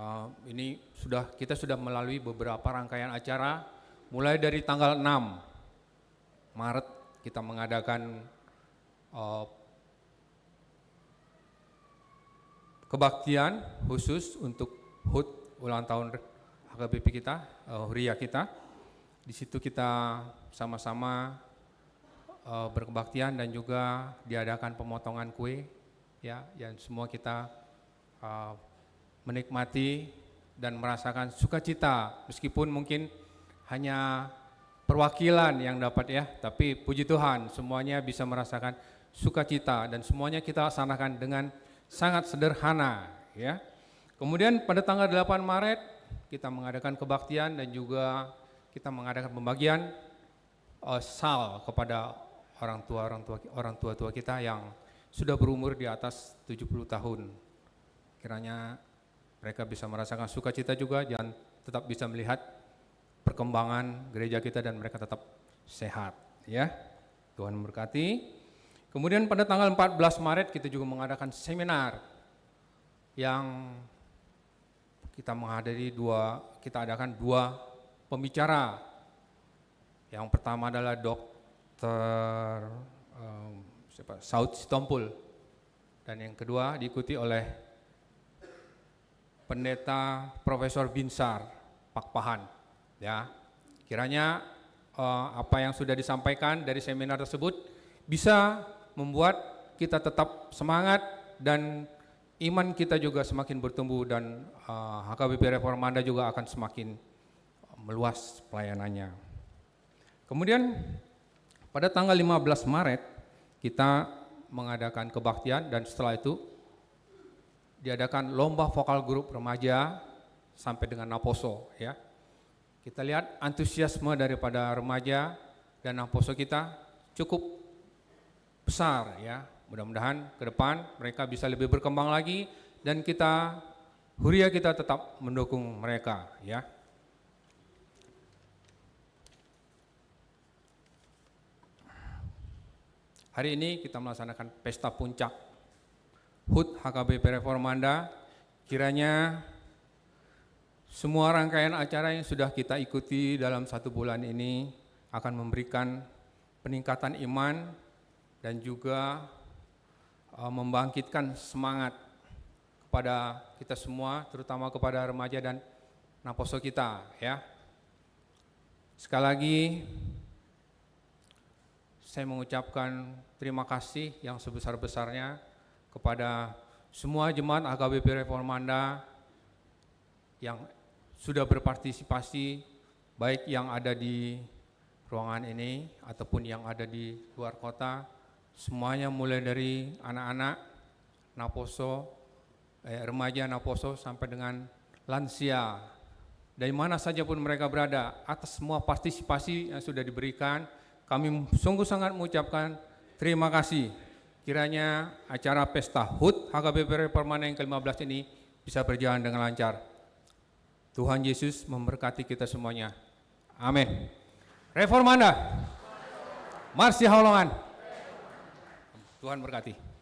Eh, ini sudah, kita sudah melalui beberapa rangkaian acara, mulai dari tanggal enam Maret kita mengadakan, eh, kebaktian khusus untuk HUT, ulang tahun H K B P kita, eh, Huria kita. Di situ kita sama-sama, eh, berkebaktian dan juga diadakan pemotongan kue, ya, yang semua kita, eh, menikmati dan merasakan sukacita, meskipun mungkin hanya perwakilan yang dapat, ya, tapi puji Tuhan, semuanya bisa merasakan sukacita dan semuanya kita laksanakan dengan sangat sederhana, ya. Kemudian pada tanggal delapan Maret kita mengadakan kebaktian dan juga kita mengadakan pembagian, eh, sal kepada orang tua, orang tua, orang tua-tua kita yang sudah berumur di atas tujuh puluh tahun. Kiranya mereka bisa merasakan sukacita juga dan tetap bisa melihat perkembangan gereja kita dan mereka tetap sehat, ya. Tuhan memberkati. Kemudian pada tanggal empat belas Maret kita juga mengadakan seminar yang kita menghadiri dua, kita adakan dua pembicara. Yang pertama adalah Dokter, em, siapa? Saud Sitompul. Dan yang kedua diikuti oleh Pendeta Profesor Binsar Pakpahan. Ya, kiranya, eh, apa yang sudah disampaikan dari seminar tersebut bisa membuat kita tetap semangat dan iman kita juga semakin bertumbuh dan, eh, H K B P Reformanda juga akan semakin meluas pelayanannya. Kemudian pada tanggal lima belas Maret kita mengadakan kebaktian dan setelah itu diadakan lomba vokal grup remaja sampai dengan naposo, ya. Kita lihat antusiasme daripada remaja dan naposo kita cukup besar, ya. Mudah-mudahan ke depan mereka bisa lebih berkembang lagi dan kita, Huria kita tetap mendukung mereka, ya. Hari ini kita melaksanakan pesta puncak HUT H K B P Reformanda. Kiranya semua rangkaian acara yang sudah kita ikuti dalam satu bulan ini akan memberikan peningkatan iman dan juga, eh, membangkitkan semangat kepada kita semua, terutama kepada remaja dan naposo kita, ya. Sekali lagi, saya mengucapkan terima kasih yang sebesar-besarnya kepada semua jemaat H K B P Reformanda yang sudah berpartisipasi, baik yang ada di ruangan ini ataupun yang ada di luar kota, semuanya mulai dari anak-anak, naposo, eh, remaja, naposo, sampai dengan lansia, dari mana saja pun mereka berada, atas semua partisipasi yang sudah diberikan, kami sungguh sangat mengucapkan terima kasih. Kiranya acara pesta hut H K B P Permanen yang kelima belas ini bisa berjalan dengan lancar. Tuhan Yesus memberkati kita semuanya. Amin. Reformanda. Marsihaholongan. Tuhan berkati.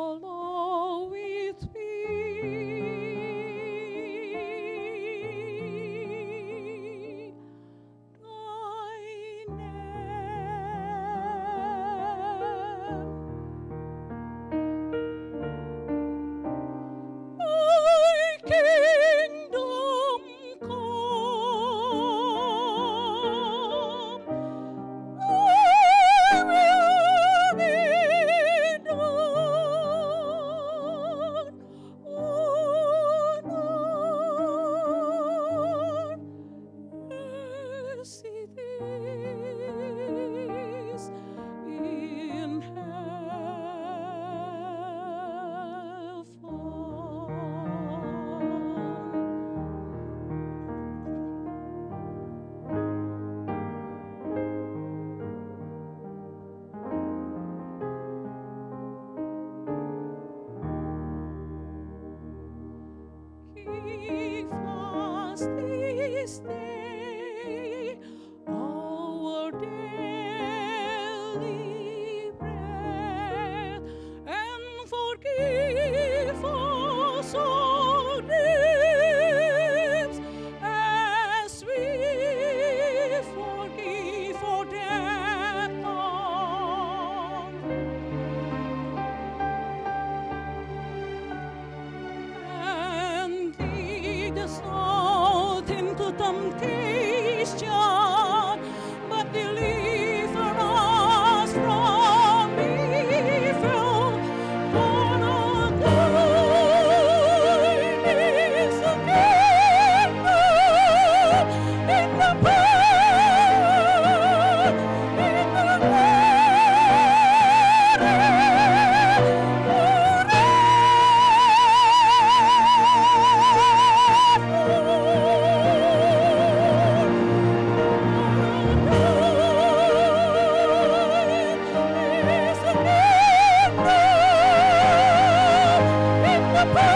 Hallowed be thy name. Thy kingdom come, thy will be done on earth as it is in heaven. Give us this day our daily bread, and forgive us our debts, as we forgive our debtors. And lead us not into temptation, but deliver us from evil. For thine is the kingdom, and the power, and the glory forever.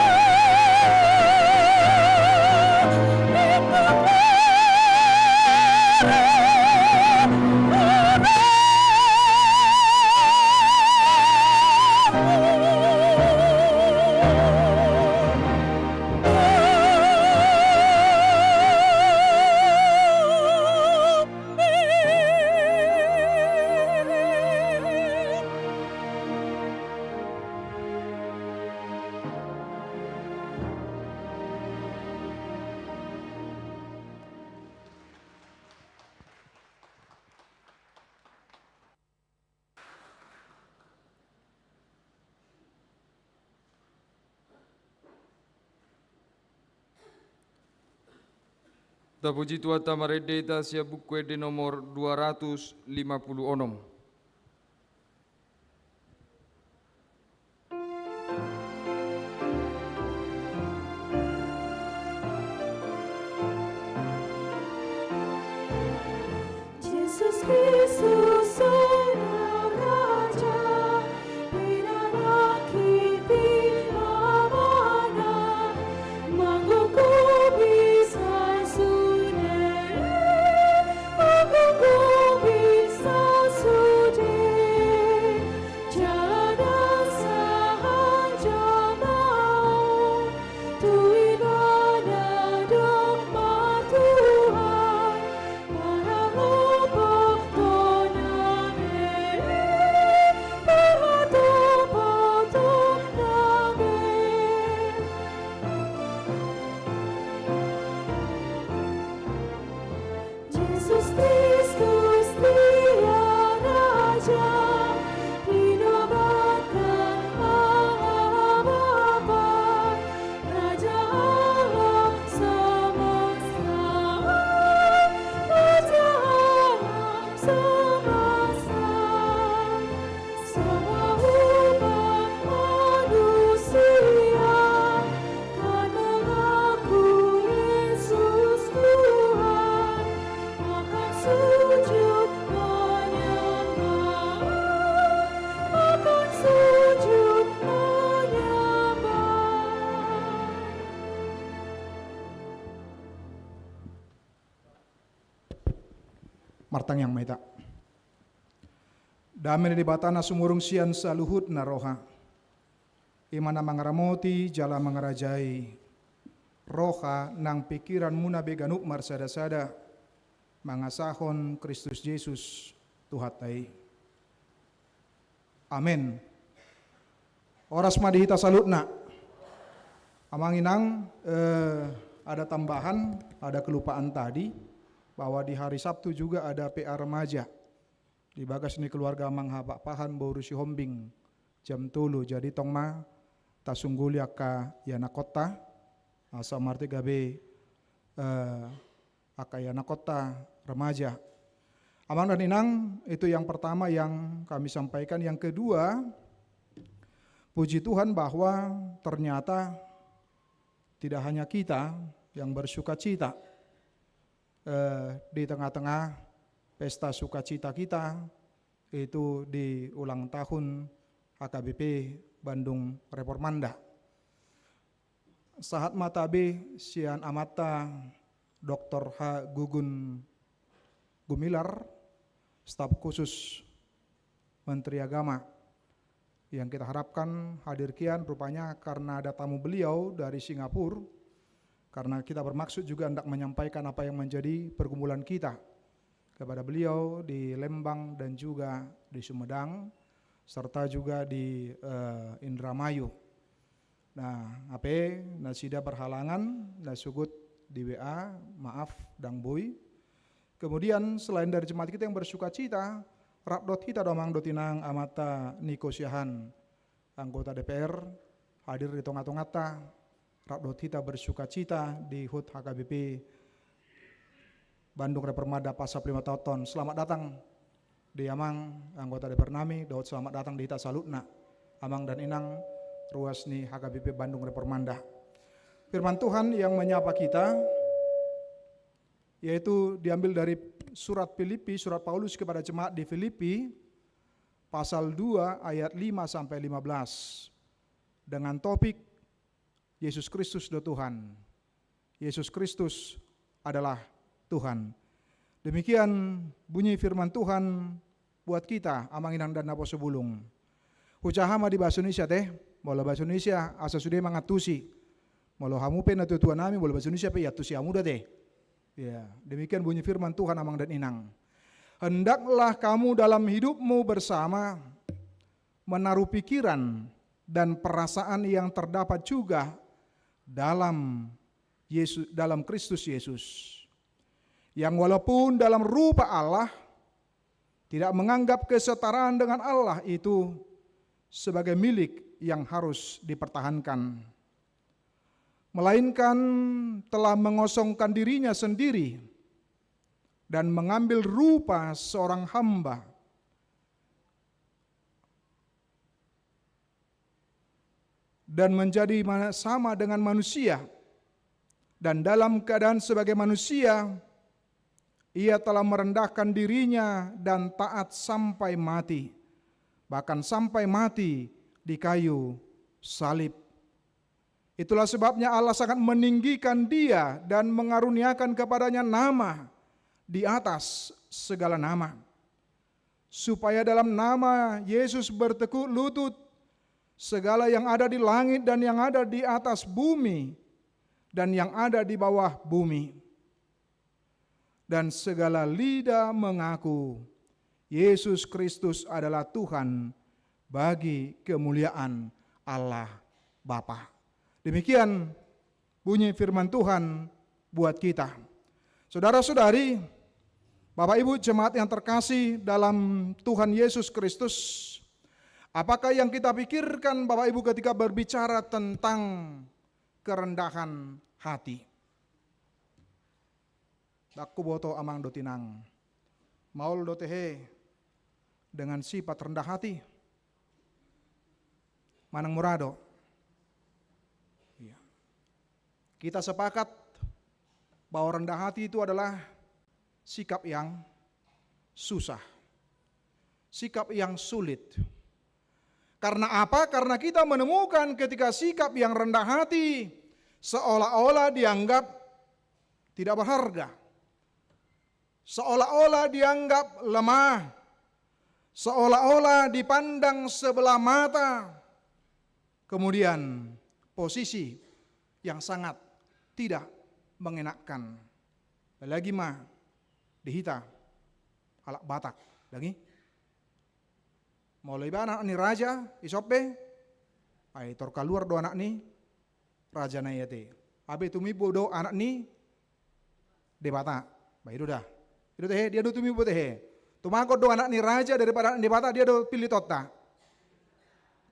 Tapuji Tuhanta marende hita sian Buku Ende nomor dua ratus lima puluh onom. Jesus Kristus Martangiang ma hita. Dame ni Debata na sumurung sian saluhutna roha, i ma na mangaramoti jala mangarajai roha nang pingkiranmuna be ganup marsada-sada, mangasahon Kristus Jesus Tuhanta i. Amen. Horas ma di hita saluhutna. Amang inang, eh, ada tambahan, ada kelupaan tadi, bahwa di hari Sabtu juga ada P A remaja di bagas ni keluarga Amang Hapakpahan, boru Sihombing, jam tolu. Jadi tong ma tasungguli angka ianakhonta, asa marhite gabe, eh, angka ianakhonta remaja. Amang dan inang, itu yang pertama yang kami sampaikan. Yang kedua, puji Tuhan bahwa ternyata tidak hanya kita yang bersukacita, eh, di tengah-tengah pesta sukacita kita, itu di ulang tahun H K B P Bandung Reformanda. Sahat ma tabe sian amanta Doktor H Gugun Gumilar, staf khusus Menteri Agama, yang kita harapkan hadir kian. Rupanya karena ada tamu beliau dari Singapura, karena kita bermaksud juga hendak menyampaikan apa yang menjadi pergumulan kita kepada beliau di Lembang dan juga di Sumedang, serta juga di, eh, Indramayu. Nah, hape nasida berhalangan, na sogot di W A, maaf, dang boi. Kemudian, selain dari jemaat kita yang bersukacita, rap dohot hita do amang dohot inang amanta Niko Siahaan, anggota D P R, hadir di tonga-tonganta, rap dohot hita bersukacita di hut H K B P Bandung Reformanda pasap lima taon on. Selamat datang di amang anggota D P R nami, dohot selamat datang di hita saluhutna, amang dan inang ruas ni H K B P Bandung Reformanda. Firman Tuhan yang menyapa kita, yaitu diambil dari surat Filipi, surat Paulus kepada jemaat di Filipi, pasal dua ayat lima sampai lima belas, dengan topik Yesus Kristus do Tuhan. Yesus Kristus adalah Tuhan. Demikian bunyi firman Tuhan buat kita, amang inang dan naposo bulung. Hujaha ma di bahasa Indonesia te, molo bahasa Indonesia asa sude mangantusi. Molo hamu pe na tua-tua nami, molo bahasa Indonesia pe iantusi hamu da te. Ya, demikian bunyi firman Tuhan, amang dan inang. Hendaklah kamu dalam hidupmu bersama menaruh pikiran dan perasaan yang terdapat juga dalam Yesus, dalam Kristus Yesus, yang walaupun dalam rupa Allah, tidak menganggap kesetaraan dengan Allah itu sebagai milik yang harus dipertahankan, melainkan telah mengosongkan dirinya sendiri dan mengambil rupa seorang hamba dan menjadi mana-, sama dengan manusia, dan dalam keadaan sebagai manusia, ia telah merendahkan dirinya dan taat sampai mati, bahkan sampai mati di kayu salib. Itulah sebabnya Allah sangat meninggikan dia dan mengaruniakan kepadanya nama di atas segala nama, supaya dalam nama Yesus bertekuk lutut segala yang ada di langit dan yang ada di atas bumi dan yang ada di bawah bumi, dan segala lidah mengaku Yesus Kristus adalah Tuhan, bagi kemuliaan Allah Bapa. Demikian bunyi firman Tuhan buat kita. Saudara-saudari, Bapak Ibu jemaat yang terkasih dalam Tuhan Yesus Kristus, apakah yang kita pikirkan, Bapak Ibu, ketika berbicara tentang kerendahan hati? Dang huboto, amang dohot inang. Maol do tehe dengan sifat rendah hati? Manang mura do? Iya. Kita sepakat bahwa rendah hati itu adalah sikap yang susah, sikap yang sulit. Karena apa? Karena kita menemukan ketika sikap yang rendah hati seolah-olah dianggap tidak berharga. seolah-olah dianggap lemah, seolah-olah dipandang sebelah mata. Kemudian posisi yang sangat tidak mengenakkan. Apalagi ma di hita halak Batak, dang i? Molo iba anak ni raja, isop be, ai tor kaluar do anak ni raja na i ate. Hape tumimbo do anak ni Debata. Ba i do da. I do tehe, dia do tumimbo tehe. Tumagon do anak ni raja daripada anak ni Debata, dia do pillit onta.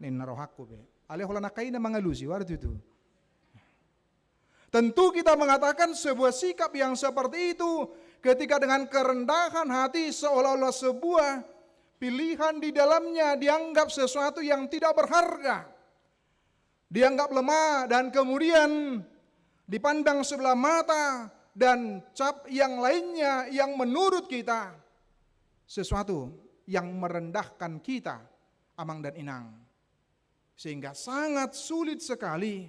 Ninna rohangku be. Alai holan angka i na mangalusi, wara tutu. Tentu kita mengatakan sebuah sikap yang seperti itu ketika dengan kerendahan hati seolah-olah sebuah pilihan di dalamnya dianggap sesuatu yang tidak berharga, dianggap lemah, dan kemudian dipandang sebelah mata dan cap yang lainnya yang menurut kita sesuatu yang merendahkan kita, amang dan inang. Sehingga sangat sulit sekali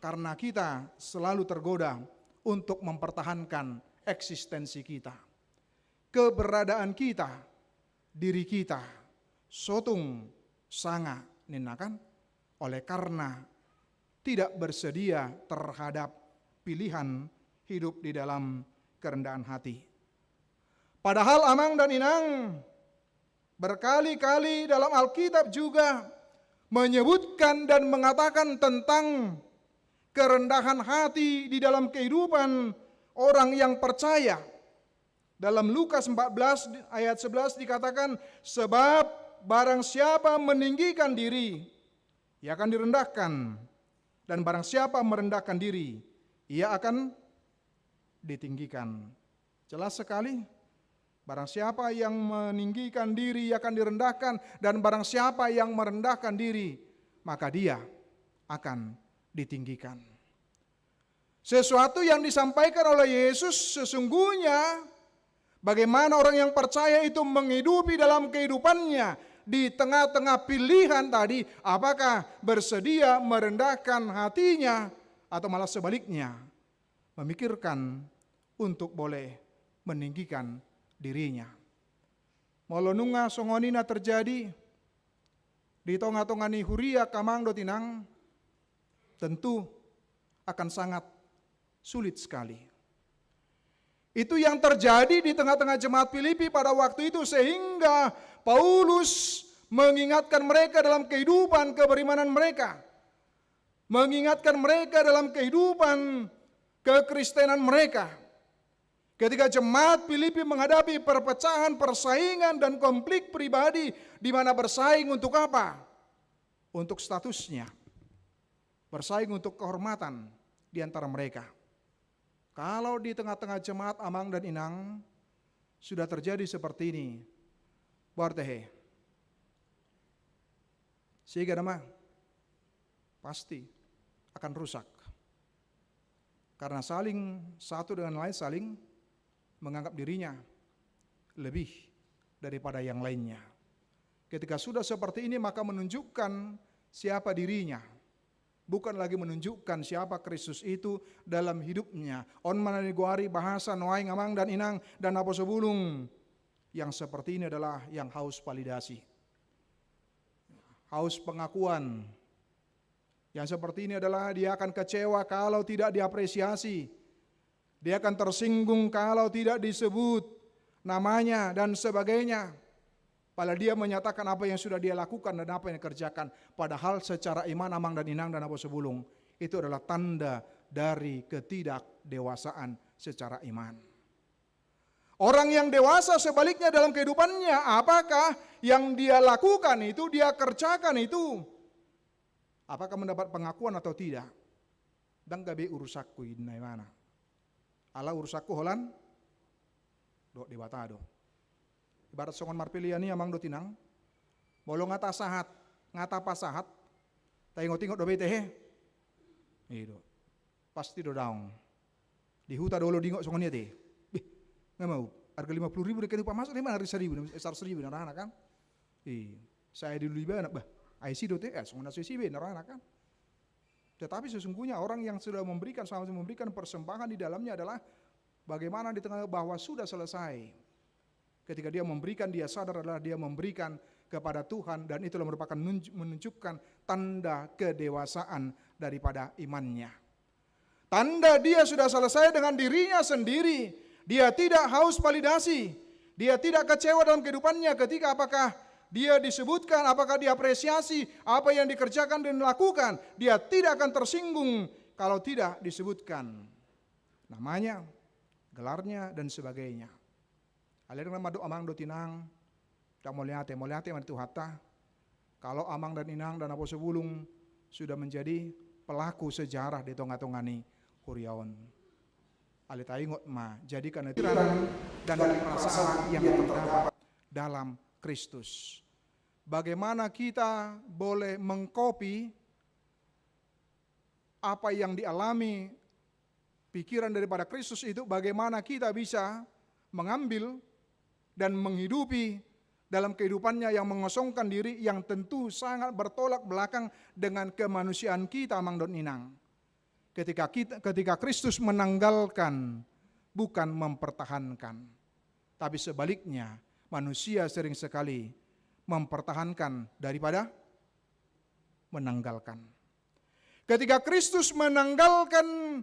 karena kita selalu tergoda untuk mempertahankan eksistensi kita, keberadaan kita, diri kita. Sotung sanga ninna kan, oleh karena tidak bersedia terhadap pilihan hidup di dalam kerendahan hati. Padahal amang dan inang, berkali-kali dalam Alkitab juga menyebutkan dan mengatakan tentang kerendahan hati di dalam kehidupan orang yang percaya. Dalam Lukas empat belas ayat sebelas dikatakan, "Sebab barang siapa meninggikan diri, ia akan direndahkan, dan barang siapa merendahkan diri, ia akan ditinggikan." Jelas sekali, barang siapa yang meninggikan diri, ia akan direndahkan, dan barang siapa yang merendahkan diri, maka dia akan ditinggikan. Sesuatu yang disampaikan oleh Yesus sesungguhnya, bagaimana orang yang percaya itu menghidupi dalam kehidupannya di tengah-tengah pilihan tadi, apakah bersedia merendahkan hatinya atau malah sebaliknya, memikirkan untuk boleh meninggikan dirinya. Molo nunga songon i na terjadi di tonga-tonga ni huria, amang dohot inang, tentu akan sangat sulit sekali. Itu yang terjadi di tengah-tengah jemaat Filipi pada waktu itu, sehingga Paulus mengingatkan mereka dalam kehidupan keberimanan mereka, mengingatkan mereka dalam kehidupan kekristenan mereka. Ketika jemaat Filipi menghadapi perpecahan, persaingan, dan konflik pribadi, di mana bersaing untuk apa? Untuk statusnya. Bersaing untuk kehormatan di antara mereka. Kalau di tengah-tengah jemaat, amang dan inang, sudah terjadi seperti ini, berarti he, sehingga nama pasti akan rusak. Karena saling, satu dengan lain saling menganggap dirinya lebih daripada yang lainnya. Ketika sudah seperti ini, maka menunjukkan siapa dirinya, bukan lagi menunjukkan siapa Kristus itu dalam hidupnya. On ma na nigoari bahasa nuaeng, amang dan inang dan naposobulung, yang seperti ini adalah yang haus validasi, haus pengakuan. Yang seperti ini adalah dia akan kecewa kalau tidak diapresiasi. Dia akan tersinggung kalau tidak disebut namanya dan sebagainya. Padahal dia menyatakan apa yang sudah dia lakukan dan apa yang dikerjakan. Padahal secara iman, amang dan inang dan naposobulung, itu adalah tanda dari ketidakdewasaan secara iman. Orang yang dewasa sebaliknya dalam kehidupannya, apakah yang dia lakukan itu, dia kerjakan itu, apakah mendapat pengakuan atau tidak? Ndang gabe urusanku, ninna ibana. Ala urusanku holan dohot Debata do. Ibarat songon marpelean i, amang dohot inang. Molo nga tasahat, nga tapasahat, taingot-ingot dope i tehe. I do. Pasti do daong. Di huta do olo diingot songon i ate. Beh, nga mau, harga lima puluh ribu dengke, upa masuk, di mana harga seribu, eh, seratus ribu na rohana kan. I, sai dilului ibana, bah, ai si do te, eh, songon na so isi be na rohana kan. Tetapi sesungguhnya orang yang sudah memberikan, sama memberikan persembahan di dalamnya adalah Bagaimana di tengah bahwa sudah selesai? Ketika dia memberikan, dia sadar adalah dia memberikan kepada Tuhan, dan itulah merupakan nunj-, menunjukkan tanda kedewasaan daripada imannya. Tanda dia sudah selesai dengan dirinya sendiri. Dia tidak haus validasi. Dia tidak kecewa dalam kehidupannya ketika apakah dia disebutkan, apakah diapresiasi apa yang dikerjakan dan dilakukan. Dia tidak akan tersinggung kalau tidak disebutkan namanya, gelarnya, dan sebagainya. Alai dengan mandok amang dohot inang, ndang mauliate, mauliate ma di Tuhanta. Kalau amang dan inang dan naposobulung sudah menjadi pelaku sejarah di tonga-tonga ni huria on. Alai taingot ma, jadikan itu dan perasaan yang terdapat dalam Kristus. Bagaimana kita boleh mengkopi apa yang dialami pikiran daripada Kristus itu, bagaimana kita bisa mengambil dan menghidupi dalam kehidupannya yang mengosongkan diri, yang tentu sangat bertolak belakang dengan kemanusiaan kita, amang dohot inang. Ketika kita, ketika Kristus menanggalkan, bukan mempertahankan. Tapi sebaliknya, manusia sering sekali mempertahankan daripada menanggalkan. Ketika Kristus menanggalkan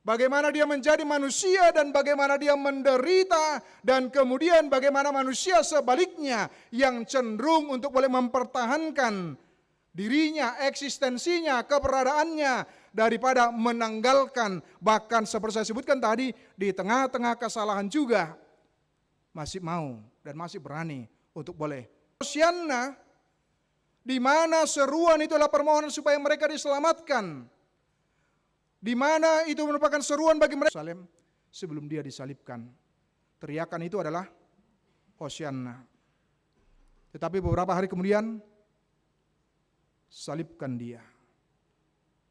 bagaimana dia menjadi manusia dan bagaimana dia menderita, dan kemudian bagaimana manusia sebaliknya yang cenderung untuk boleh mempertahankan dirinya, eksistensinya, keberadaannya, daripada menanggalkan, bahkan seperti saya sebutkan tadi, di tengah-tengah kesalahan juga masih mau dan masih berani untuk boleh. Hosianna, di mana seruan itu adalah permohonan supaya mereka diselamatkan, di mana itu merupakan seruan bagi mereka Yerusalem sebelum dia disalibkan. Teriakan itu adalah Hosianna. Tetapi beberapa hari kemudian, salibkan dia.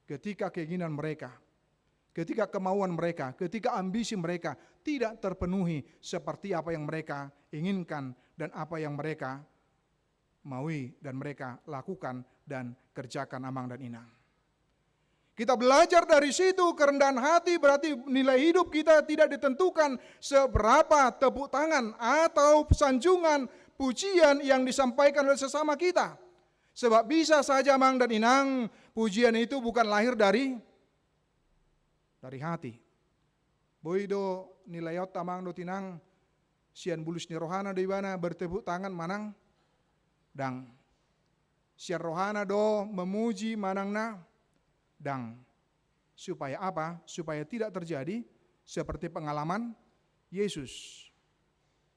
Ketika keinginan mereka, ketika kemauan mereka, ketika ambisi mereka tidak terpenuhi seperti apa yang mereka inginkan dan apa yang mereka maui dan mereka lakukan dan kerjakan, amang dan inang. Kita belajar dari situ, kerendahan hati berarti nilai hidup kita tidak ditentukan seberapa tepuk tangan atau sanjungan, pujian yang disampaikan oleh sesama kita. Sebab bisa saja, amang dan inang, pujian itu bukan lahir dari, dari hati. Boi do nilaonta, amang dohot inang, sian bulus ni rohana do ibana bertepuk tangan manang? Ndang. Sian rohana do memuji manang na? Ndang. Supaya apa? Supaya tidak terjadi seperti pengalaman Yesus.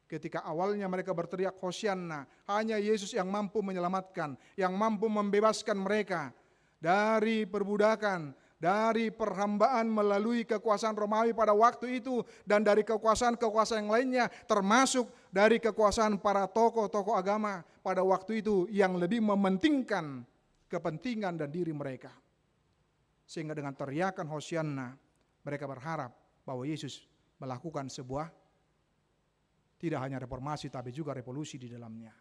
Ketika awalnya mereka berteriak, "Hosianna," hanya Yesus yang mampu menyelamatkan, yang mampu membebaskan mereka dari perbudakan, dari perhambaan melalui kekuasaan Romawi pada waktu itu, dan dari kekuasaan-kekuasaan yang lainnya, termasuk dari kekuasaan para tokoh-tokoh agama pada waktu itu yang lebih mementingkan kepentingan dan diri mereka. Sehingga dengan teriakan Hosianna, mereka berharap bahwa Yesus melakukan sebuah, tidak hanya reformasi, tapi juga revolusi di dalamnya.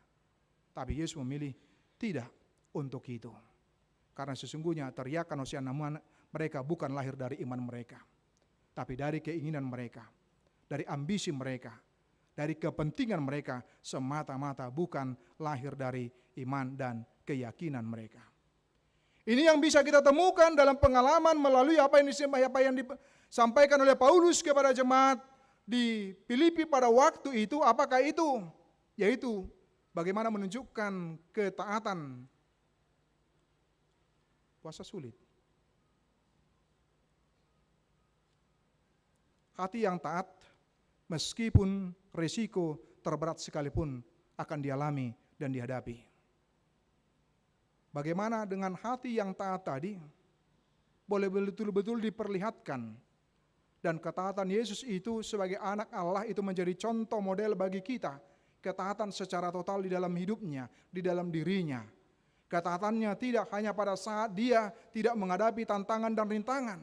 Tapi Yesus memilih tidak untuk itu. Karena sesungguhnya teriakan Hosianna mereka bukan lahir dari iman mereka, tapi dari keinginan mereka, dari ambisi mereka, dari kepentingan mereka semata-mata, bukan lahir dari iman dan keyakinan mereka. Ini yang bisa kita temukan dalam pengalaman melalui apa yang disem-, apa yang disampaikan oleh Paulus kepada jemaat di Filipi pada waktu itu. Apakah itu? Yaitu bagaimana menunjukkan ketaatan. Puasa sulit. Hati yang taat, meskipun risiko terberat sekalipun, akan dialami dan dihadapi. Bagaimana dengan hati yang taat tadi? Boleh betul-betul diperlihatkan. Dan ketaatan Yesus itu sebagai Anak Allah itu menjadi contoh model bagi kita. Ketaatan secara total di dalam hidupnya, di dalam dirinya. Ketaatannya tidak hanya pada saat dia tidak menghadapi tantangan dan rintangan,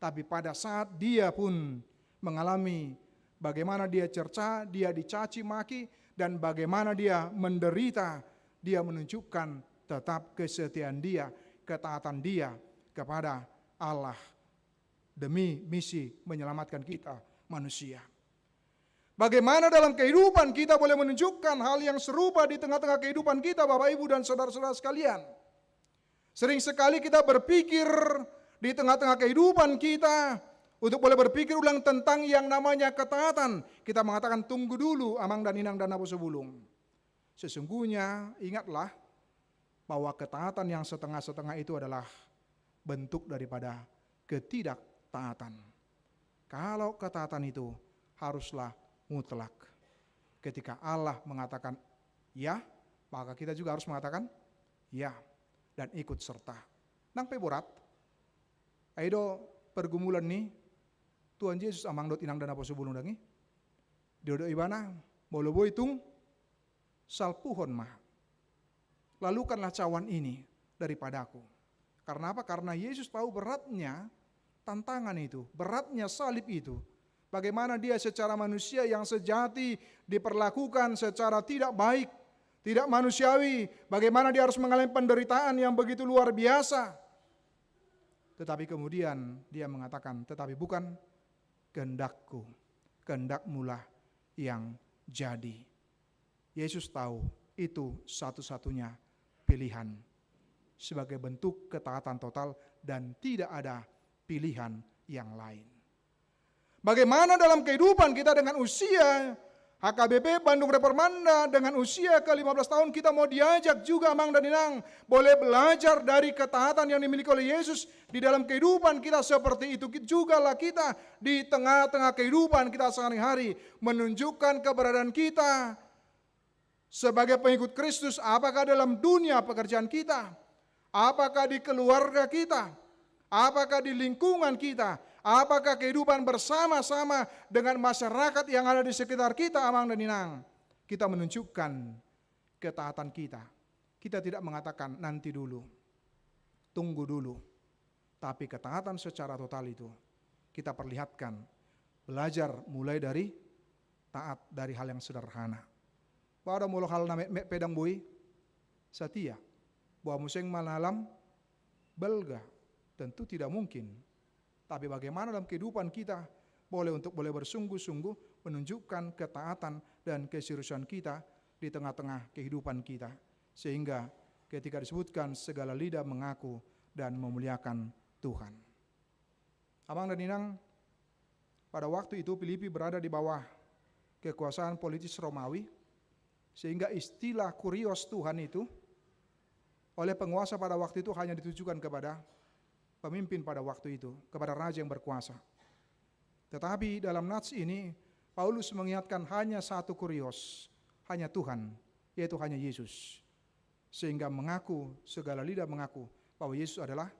tapi pada saat dia pun mengalami bagaimana dia cerca, dia dicaci maki, dan bagaimana dia menderita, dia menunjukkan tetap kesetiaan dia, ketaatan dia kepada Allah demi misi menyelamatkan kita manusia. Bagaimana dalam kehidupan kita boleh menunjukkan hal yang serupa di tengah-tengah kehidupan kita, Bapak, Ibu, dan saudara-saudara sekalian? Sering sekali kita berpikir di tengah-tengah kehidupan kita untuk boleh berpikir ulang tentang yang namanya ketaatan. Kita mengatakan, "Tunggu dulu, Amang dan Inang dan Napo Sebulung." Sesungguhnya, ingatlah bahwa ketaatan yang setengah-setengah itu adalah bentuk daripada ketidaktaatan. Kalau ketaatan itu haruslah mutlak. Ketika Allah mengatakan ya, maka kita juga harus mengatakan ya dan ikut serta. Nang pe borat, ai do pergumulan ni Tuhan Yesus, Amang dohot Inang dan Napo Sebulung, dang i? Didok ibana, "Molo boi, tung salpuhon ma. Lalukanlah cawan ini daripadaku." Karena apa? Karena Yesus tahu beratnya tantangan itu, beratnya salib itu. Bagaimana dia secara manusia yang sejati diperlakukan secara tidak baik, tidak manusiawi. Bagaimana dia harus mengalami penderitaan yang begitu luar biasa. Tetapi kemudian dia mengatakan, "Tetapi bukan kehendakku, kehendakmulah yang jadi." Yesus tahu itu satu-satunya pilihan sebagai bentuk ketaatan total dan tidak ada pilihan yang lain. Bagaimana dalam kehidupan kita dengan usia H K B P Bandung Reformanda, dengan usia ke lima belas tahun, kita mau diajak juga, Amang dan Inang, boleh belajar dari ketaatan yang dimiliki oleh Yesus di dalam kehidupan kita. Seperti itu ki-, jugalah kita di tengah-tengah kehidupan kita sehari-hari, menunjukkan keberadaan kita sebagai pengikut Kristus, apakah dalam dunia pekerjaan kita, apakah di keluarga kita, apakah di lingkungan kita, apakah kehidupan bersama-sama dengan masyarakat yang ada di sekitar kita, Amang dan Inang. Kita menunjukkan ketaatan kita. Kita tidak mengatakan, "Nanti dulu, tunggu dulu." Tapi ketaatan secara total itu kita perlihatkan, belajar mulai dari taat dari hal yang sederhana. Boha do molo hal na metmet pe dang boi satia? Boha muse ma na lam balga? Tentu tidak mungkin. Tapi bagaimana dalam kehidupan kita boleh untuk boleh bersungguh-sungguh menunjukkan ketaatan dan keseriusan kita di tengah-tengah kehidupan kita, sehingga ketika disebutkan, segala lidah mengaku dan memuliakan Tuhan. Amang dan Inang, pada waktu itu Filipi berada di bawah kekuasaan politis Romawi, sehingga istilah kurios Tuhan itu oleh penguasa pada waktu itu hanya ditujukan kepada pemimpin pada waktu itu, kepada raja yang berkuasa. Tetapi dalam nats ini, Paulus mengingatkan hanya satu kurios, hanya Tuhan, yaitu hanya Yesus. Sehingga mengaku, segala lidah mengaku bahwa Yesus adalah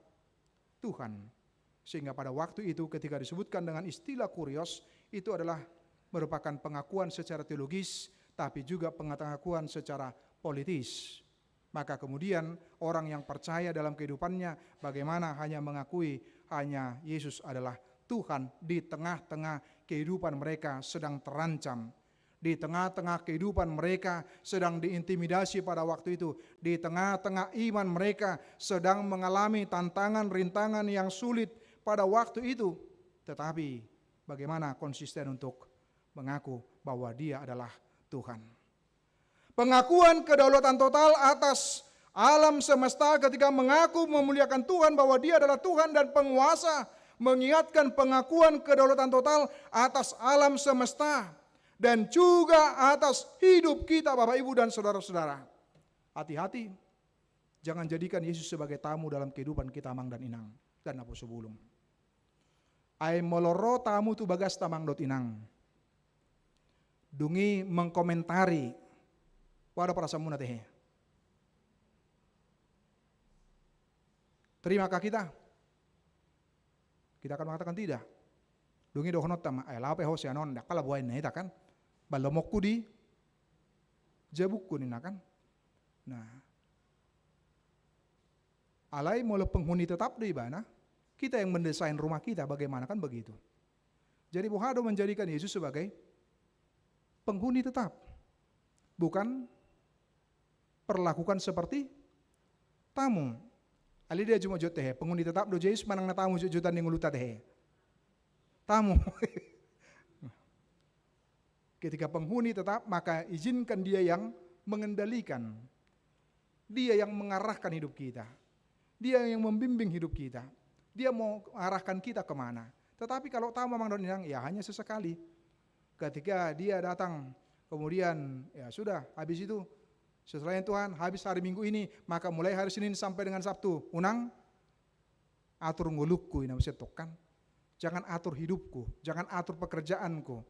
Tuhan. Sehingga pada waktu itu, ketika disebutkan dengan istilah kurios, itu adalah merupakan pengakuan secara teologis, tapi juga pengakuan secara politis. Maka kemudian orang yang percaya dalam kehidupannya, bagaimana hanya mengakui hanya Yesus adalah Tuhan di tengah-tengah kehidupan mereka sedang terancam. Di tengah-tengah kehidupan mereka sedang diintimidasi pada waktu itu. Di tengah-tengah iman mereka sedang mengalami tantangan, rintangan yang sulit pada waktu itu. Tetapi bagaimana konsisten untuk mengaku bahwa Dia adalah Tuhan? Pengakuan kedaulatan total atas alam semesta ketika mengaku memuliakan Tuhan, bahwa Dia adalah Tuhan dan penguasa, mengingatkan pengakuan kedaulatan total atas alam semesta dan juga atas hidup kita, Bapak, Ibu, dan saudara-saudara. Hati-hati, jangan jadikan Yesus sebagai tamu dalam kehidupan kita, Amang dan Inang dan Napo Sebulung. Ai molo ro tamu tu bagasta, Amang dohot Inang, dung i mengkomentari, boha do perasaanmuna tehe? Terima kah kita? Kita akan mengatakan tidak. Dung i dohononta ma, "Ai laho pe ho sian on, ndang pola boha," ninna hita kan. "Ballomonku di jabungku," ninna kan. Nah, alai molo penghuni tetap do ibana, kita yang mendesain rumah kita bagaimana, kan begitu. Jadi boha do menjadikan Yesus sebagai penghuni tetap, bukan perlakukan seperti tamu. Alai dia cuma jot tehe, penghuni tetap do Jesus manang na tamu jot-jotan di ngolunta tehe? Tamu. Ketika penghuni tetap, maka izinkan Dia yang mengendalikan. Dia yang mengarahkan hidup kita. Dia yang membimbing hidup kita. Dia mau arahkan kita kemana. Tetapi kalau tamu, amang dan inang, ya hanya sesekali. Ketika dia datang, kemudian ya sudah, habis itu, sesudah Tuhan, habis hari Minggu ini, maka mulai hari Senin sampai dengan Sabtu, unang atur ngolungku, inna muse tong kan. Jangan atur hidupku, jangan atur pekerjaanku.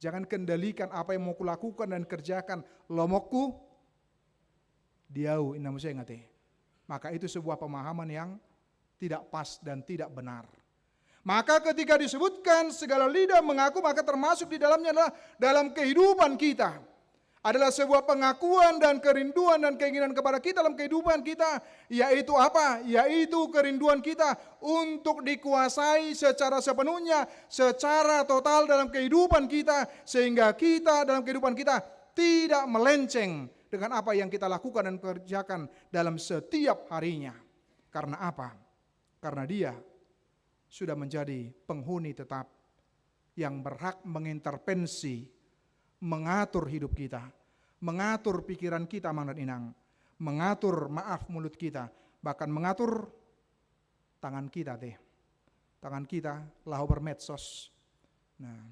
Jangan kendalikan apa yang mau kulakukan dan kerjakan. Lomoku di Ahu, inna muse nga te. Maka itu sebuah pemahaman yang tidak pas dan tidak benar. Maka ketika disebutkan segala lidah mengaku, maka termasuk di dalamnya adalah dalam kehidupan kita. Adalah sebuah pengakuan dan kerinduan dan keinginan kepada kita dalam kehidupan kita, yaitu apa? Yaitu kerinduan kita untuk dikuasai secara sepenuhnya, secara total dalam kehidupan kita, sehingga kita dalam kehidupan kita tidak melenceng dengan apa yang kita lakukan dan kerjakan dalam setiap harinya. Karena apa? Karena Dia sudah menjadi penghuni tetap yang berhak mengintervensi, mengatur hidup kita, mengatur pikiran kita, amang dan inang, mengatur maaf mulut kita, bahkan mengatur tangan kita te. Tangan kita laho bermedsos. Nah,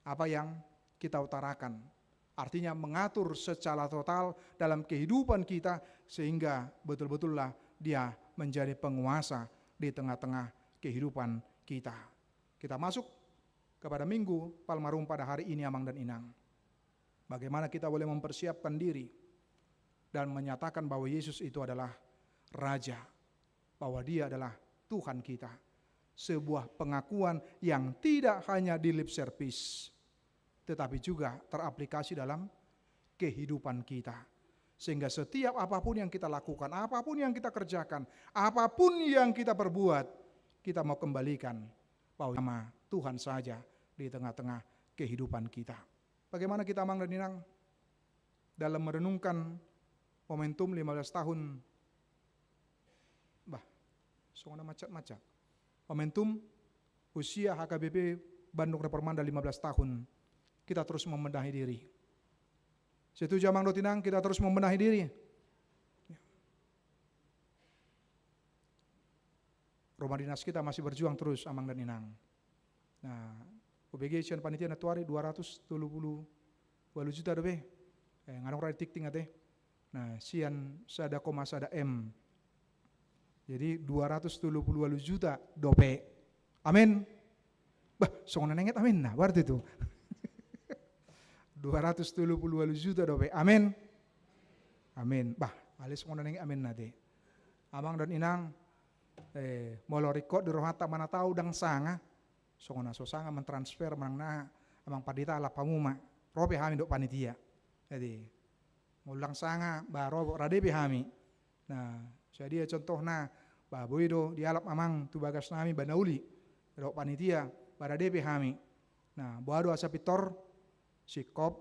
apa yang kita utarakan. Artinya mengatur secara total dalam kehidupan kita, sehingga betul-betullah Dia menjadi penguasa di tengah-tengah kehidupan kita. Kita masuk kepada Minggu Palmarum pada hari ini, amang dan inang. Bagaimana kita boleh mempersiapkan diri dan menyatakan bahwa Yesus itu adalah Raja, bahwa Dia adalah Tuhan kita. Sebuah pengakuan yang tidak hanya di lip service, tetapi juga teraplikasi dalam kehidupan kita. Sehingga setiap apapun yang kita lakukan, apapun yang kita kerjakan, apapun yang kita perbuat, kita mau kembalikan bahwa nama Tuhan saja di tengah-tengah kehidupan kita. Bagaimana kita, amang dan inang, dalam merenungkan momentum lima belas tahun, bah, songon na macak-macak. Momentum usia H K B P Bandung Reformanda lima belas tahun, kita terus membenahi diri. Setuju, amang dohot inang, kita terus membenahi diri? Ya. Rumah dinas kita masih berjuang terus, amang dan inang. Nah, hubege sian panitia na tuari dua ratus tolu pulu ualu juta dope. Eh, nga adong ra di tingting ate. Nah, sian sada koma sada M. Jadi dua ratus tolu pulu ualu juta dope. Amin. Bah, songon na nenget amin na, berarti tu. Dua ratus tolu pulu ualu juta dope. Amin. Amin. Bah, ale songon na nenget amin na te. Amang dan inang, eh, molo ringkot di rohanta manang tau ndang sanga, songon na so sanga mentransfer manang na, amang pandita, alap hamu ma, ro pe hami dohot panitia. Jadi, molo ndang sanga, bah, ro, rade pe hami. Nah, sadia contohna, bah, boi do dialap amang tu bagas nami, bah, na uli dohot panitia, bah, rade pe hami. Nah, boha do asa pintor, singkop,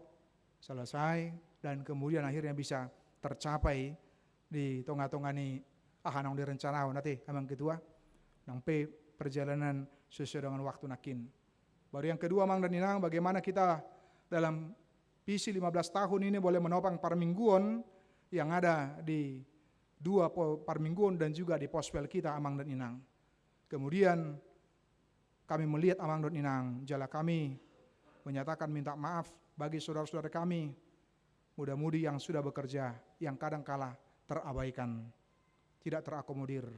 selesai, dan kemudian akhirnya bisa tercapai di tonga-tonga ni aha naung direncanahon ate, amang ketua, nang pe perjalanan sesuai dengan waktu nangkin. Baru yang kedua, amang dan inang, bagaimana kita dalam visi lima belas tahun ini boleh menopang parmingguon yang ada di dua po-, parmingguon dan juga di pospel kita, amang dan inang. Kemudian kami melihat, amang dan inang, jala kami menyatakan minta maaf bagi saudara-saudara kami, muda-mudi yang sudah bekerja, yang kadang kala terabaikan, tidak terakomodir.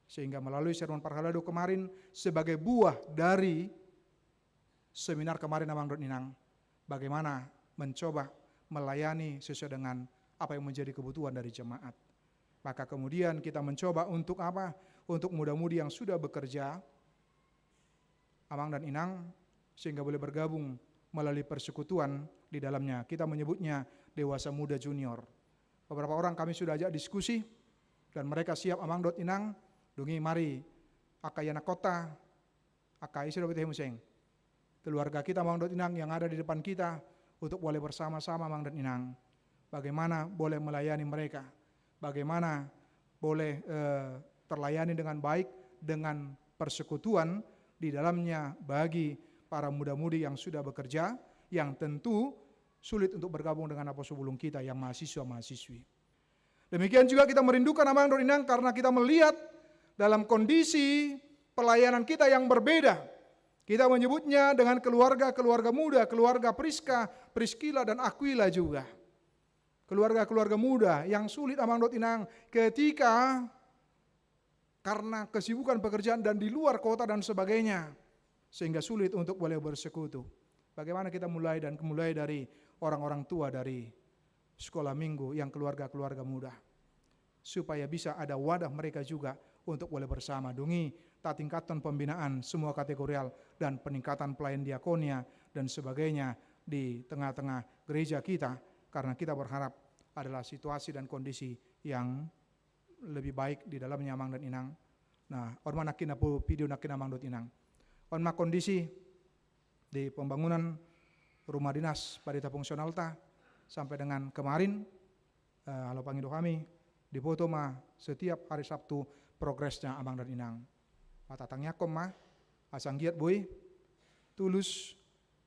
Sehingga melalui sermon parhalado kemarin, sebagai buah dari seminar kemarin, amang dan inang, bagaimana mencoba melayani sesuai dengan apa yang menjadi kebutuhan dari jemaat. Maka kemudian kita mencoba untuk apa? Untuk muda-mudi yang sudah bekerja, amang dan inang, sehingga boleh bergabung melalui persekutuan di dalamnya. Kita menyebutnya Dewasa Muda Junior. Beberapa orang kami sudah ajak diskusi, dan mereka siap, amang dohot inang, dung i mari angka anak kota, angka ise dope tahe muse, keluarga kita, amang dohot inang, yang ada di depan kita, untuk boleh bersama-sama, amang dan inang, bagaimana boleh melayani mereka, bagaimana boleh, eh, terlayani dengan baik, dengan persekutuan di dalamnya bagi para muda-mudi yang sudah bekerja, yang tentu sulit untuk bergabung dengan naposobulung kita yang mahasiswa-mahasiswi. Demikian juga kita merindukan, Amang dohot Inang, karena kita melihat dalam kondisi pelayanan kita yang berbeda. Kita menyebutnya dengan keluarga-keluarga muda, keluarga Priska, Priskila, dan Akwila juga. Keluarga-keluarga muda yang sulit, Amang dohot Inang, ketika karena kesibukan pekerjaan dan di luar kota dan sebagainya, sehingga sulit untuk boleh bersekutu. Bagaimana kita mulai dan mulai dari orang-orang tua dari sekolah minggu yang keluarga-keluarga muda, supaya bisa ada wadah mereka juga untuk boleh bersama. Dung i tatingkathon pembinaan semua kategorial dan peningkatan pelayan diakonia dan sebagainya di tengah-tengah gereja kita, karena kita berharap adalah situasi dan kondisi yang lebih baik di dalamnya, Amang dan Inang. Nah, on ma nangkin, apu video nangkin, Amang dohot Inang. On ma kondisi di pembangunan rumah dinas pandita fungsionalta sampai dengan kemarin, eh, alo pangido hami, diboto ma setiap hari Sabtu progresnya, Amang dan Inang. Patatangihon ma, asa anggiat boi tulus,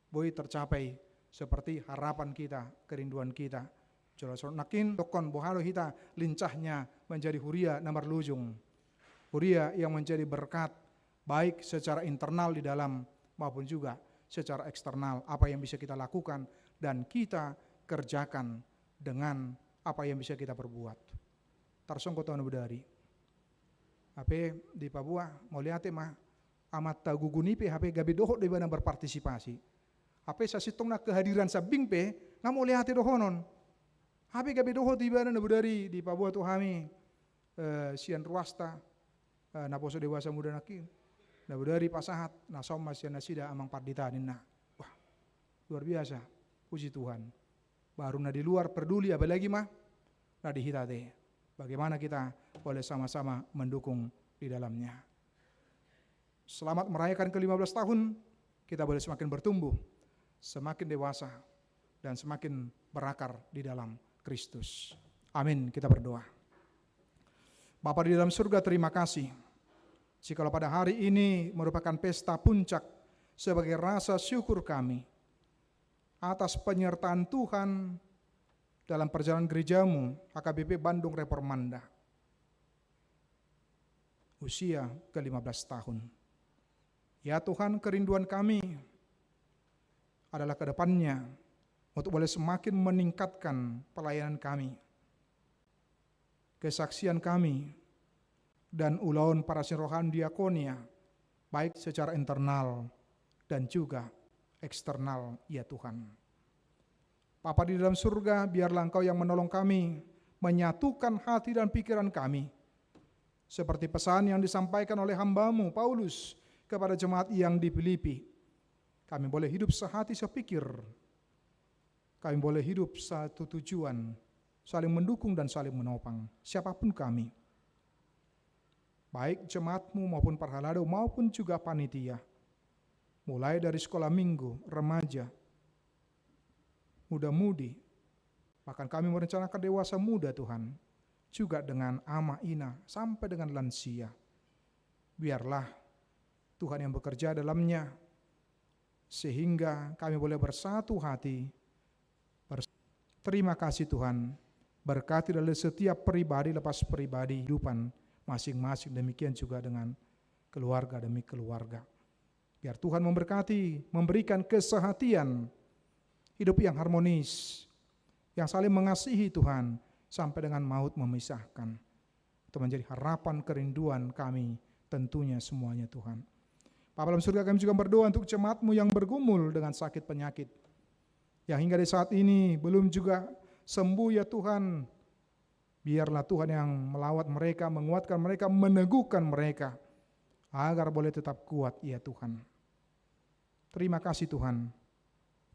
boi tercapai seperti harapan kita, kerinduan kita. Jolo songon nangkin, dokkon boha do hita lincahnya menjadi huria na marlujung. Huria yang menjadi berkat, baik secara internal di dalam maupun juga secara eksternal. Apa yang bisa kita lakukan dan kita kerjakan dengan apa yang bisa kita perbuat. Tarsongkot tu na bodari. Hape di Papua, mauliate ma, amanta gugu ni pe hape gabe dohot do ibana berpartisipasi. Hape sasintongna kehadiran sambing pe, nga mauliate dohonon. Hape gabe dohot ibana na bodari dipaboa tu hami, eh, sian ruasta, eh, naposo dewasa muda nangkin. Na bodari pasahat, na sahat ma sian nasida amang pandita ninna. Wah, luar biasa. Puji Tuhan. Baru na di luar peduli, apalagi ma na di hita te. Bagaimana kita boleh sama-sama mendukung di dalamnya. Selamat merayakan ke lima belas tahun, kita boleh semakin bertumbuh, semakin dewasa, dan semakin berakar di dalam Kristus. Amin. Kita berdoa. Bapa di dalam surga, terima kasih. Jikalau pada hari ini merupakan pesta puncak sebagai rasa syukur kami atas penyertaan Tuhan dalam perjalanan gerejamu, H K B P Bandung Reformanda, usia ke lima belas tahun. Ya Tuhan, kerinduan kami adalah ke depannya untuk boleh semakin meningkatkan pelayanan kami, kesaksian kami, dan ulaon parasirohan diakonia, baik secara internal dan juga eksternal, ya Tuhan. Bapa di dalam surga, biarlah Engkau yang menolong kami menyatukan hati dan pikiran kami, seperti pesan yang disampaikan oleh hamba-Mu, Paulus, kepada jemaat yang di Filipi. Kami boleh hidup sehati sepikir. Kami boleh hidup satu tujuan, saling mendukung dan saling menopang. Siapapun kami, baik jemaat-Mu maupun parhalado maupun juga panitia, mulai dari sekolah minggu, remaja, muda-mudi, bahkan kami merencanakan dewasa muda, Tuhan, juga dengan ama ina sampai dengan lansia. Biarlah Tuhan yang bekerja dalamnya, sehingga kami boleh bersatu hati. Bers-, terima kasih Tuhan, berkati dari setiap pribadi lepas pribadi, kehidupan masing-masing, demikian juga dengan keluarga demi keluarga. Biar Tuhan memberkati, memberikan kesehatian, hidup yang harmonis, yang saling mengasihi Tuhan, sampai dengan maut memisahkan. Itu menjadi harapan, kerinduan kami tentunya semuanya, Tuhan. Bapa dalam surga, kami juga berdoa untuk jemaat-Mu yang bergumul dengan sakit penyakit, yang hingga di saat ini belum juga sembuh, ya Tuhan. Biarlah Tuhan yang melawat mereka, menguatkan mereka, meneguhkan mereka, agar boleh tetap kuat, ya Tuhan. Terima kasih, Tuhan.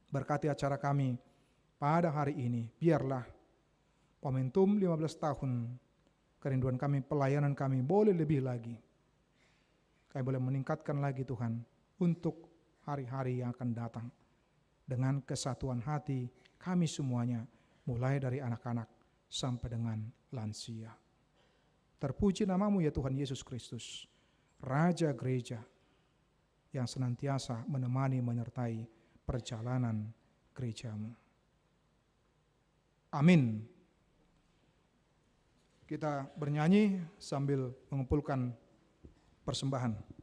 Berkati acara kami pada hari ini. Biarlah momentum lima belas tahun kerinduan kami, pelayanan kami boleh lebih lagi. Kami boleh meningkatkan lagi, Tuhan, untuk hari-hari yang akan datang. Dengan kesatuan hati kami semuanya, mulai dari anak-anak sampai dengan lansia. Terpuji nama-Mu, ya Tuhan Yesus Kristus, Raja Gereja, yang senantiasa menemani, menyertai perjalanan gereja-Mu. Amin. Kita bernyanyi sambil mengumpulkan persembahan.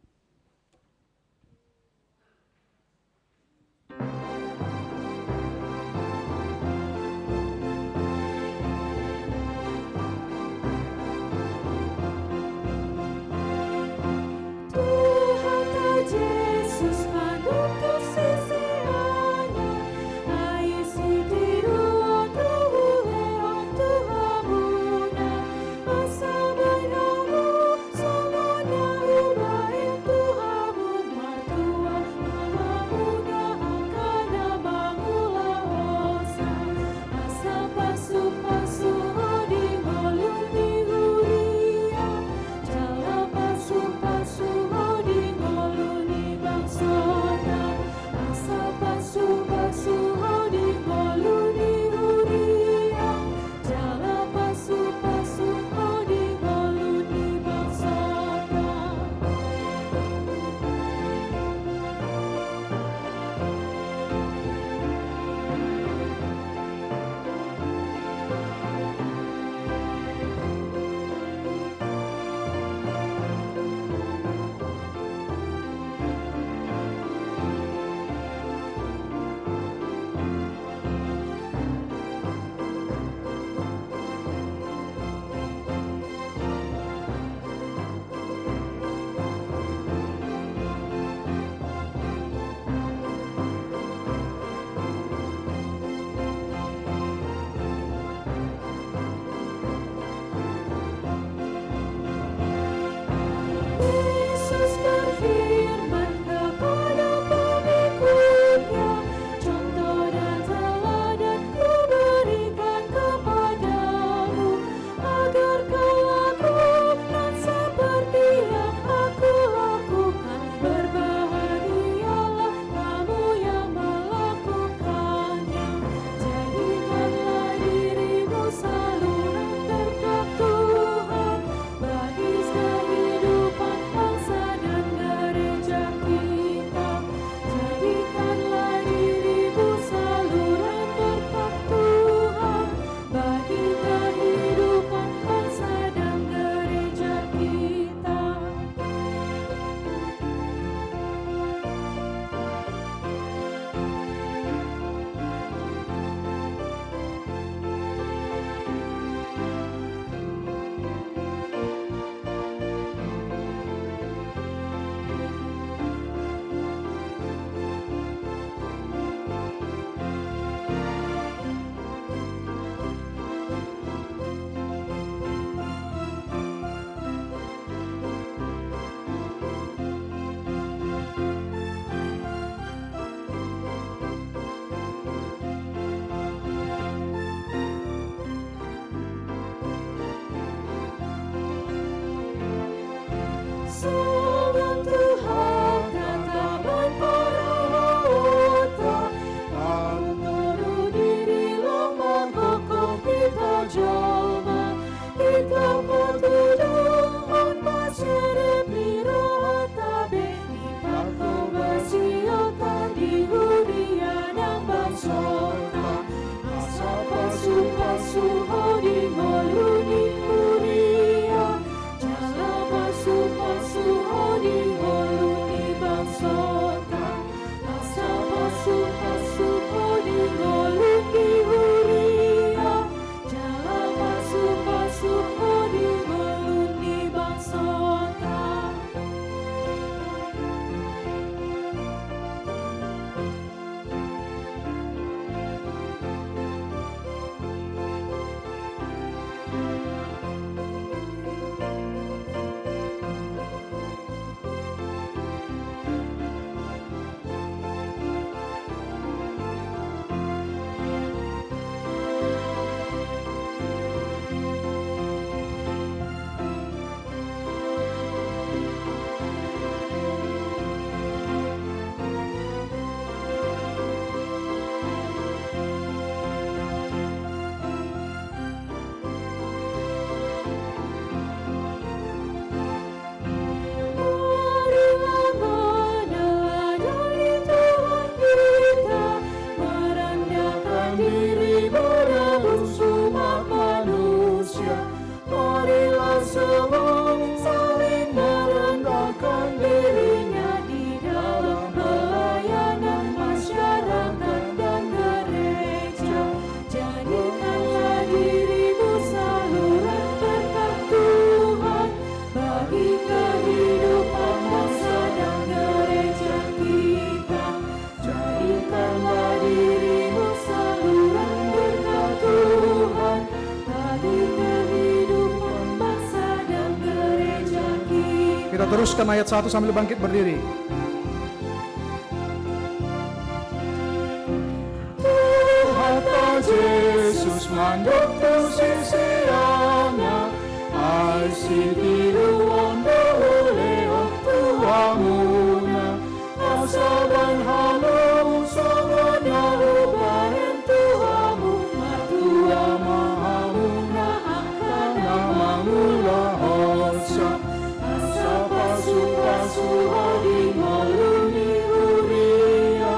Teruskan ayat satu sambil bangkit berdiri. Tuhanta Jesus mandok tu siseanna, ai sitiruon do hulehon tu hamuna, asa bahen hamu songon na hubahen tu hamu. Martua ma hamuna angka na mangulahonsa, asa pasupasu ho di ngolu ni huria,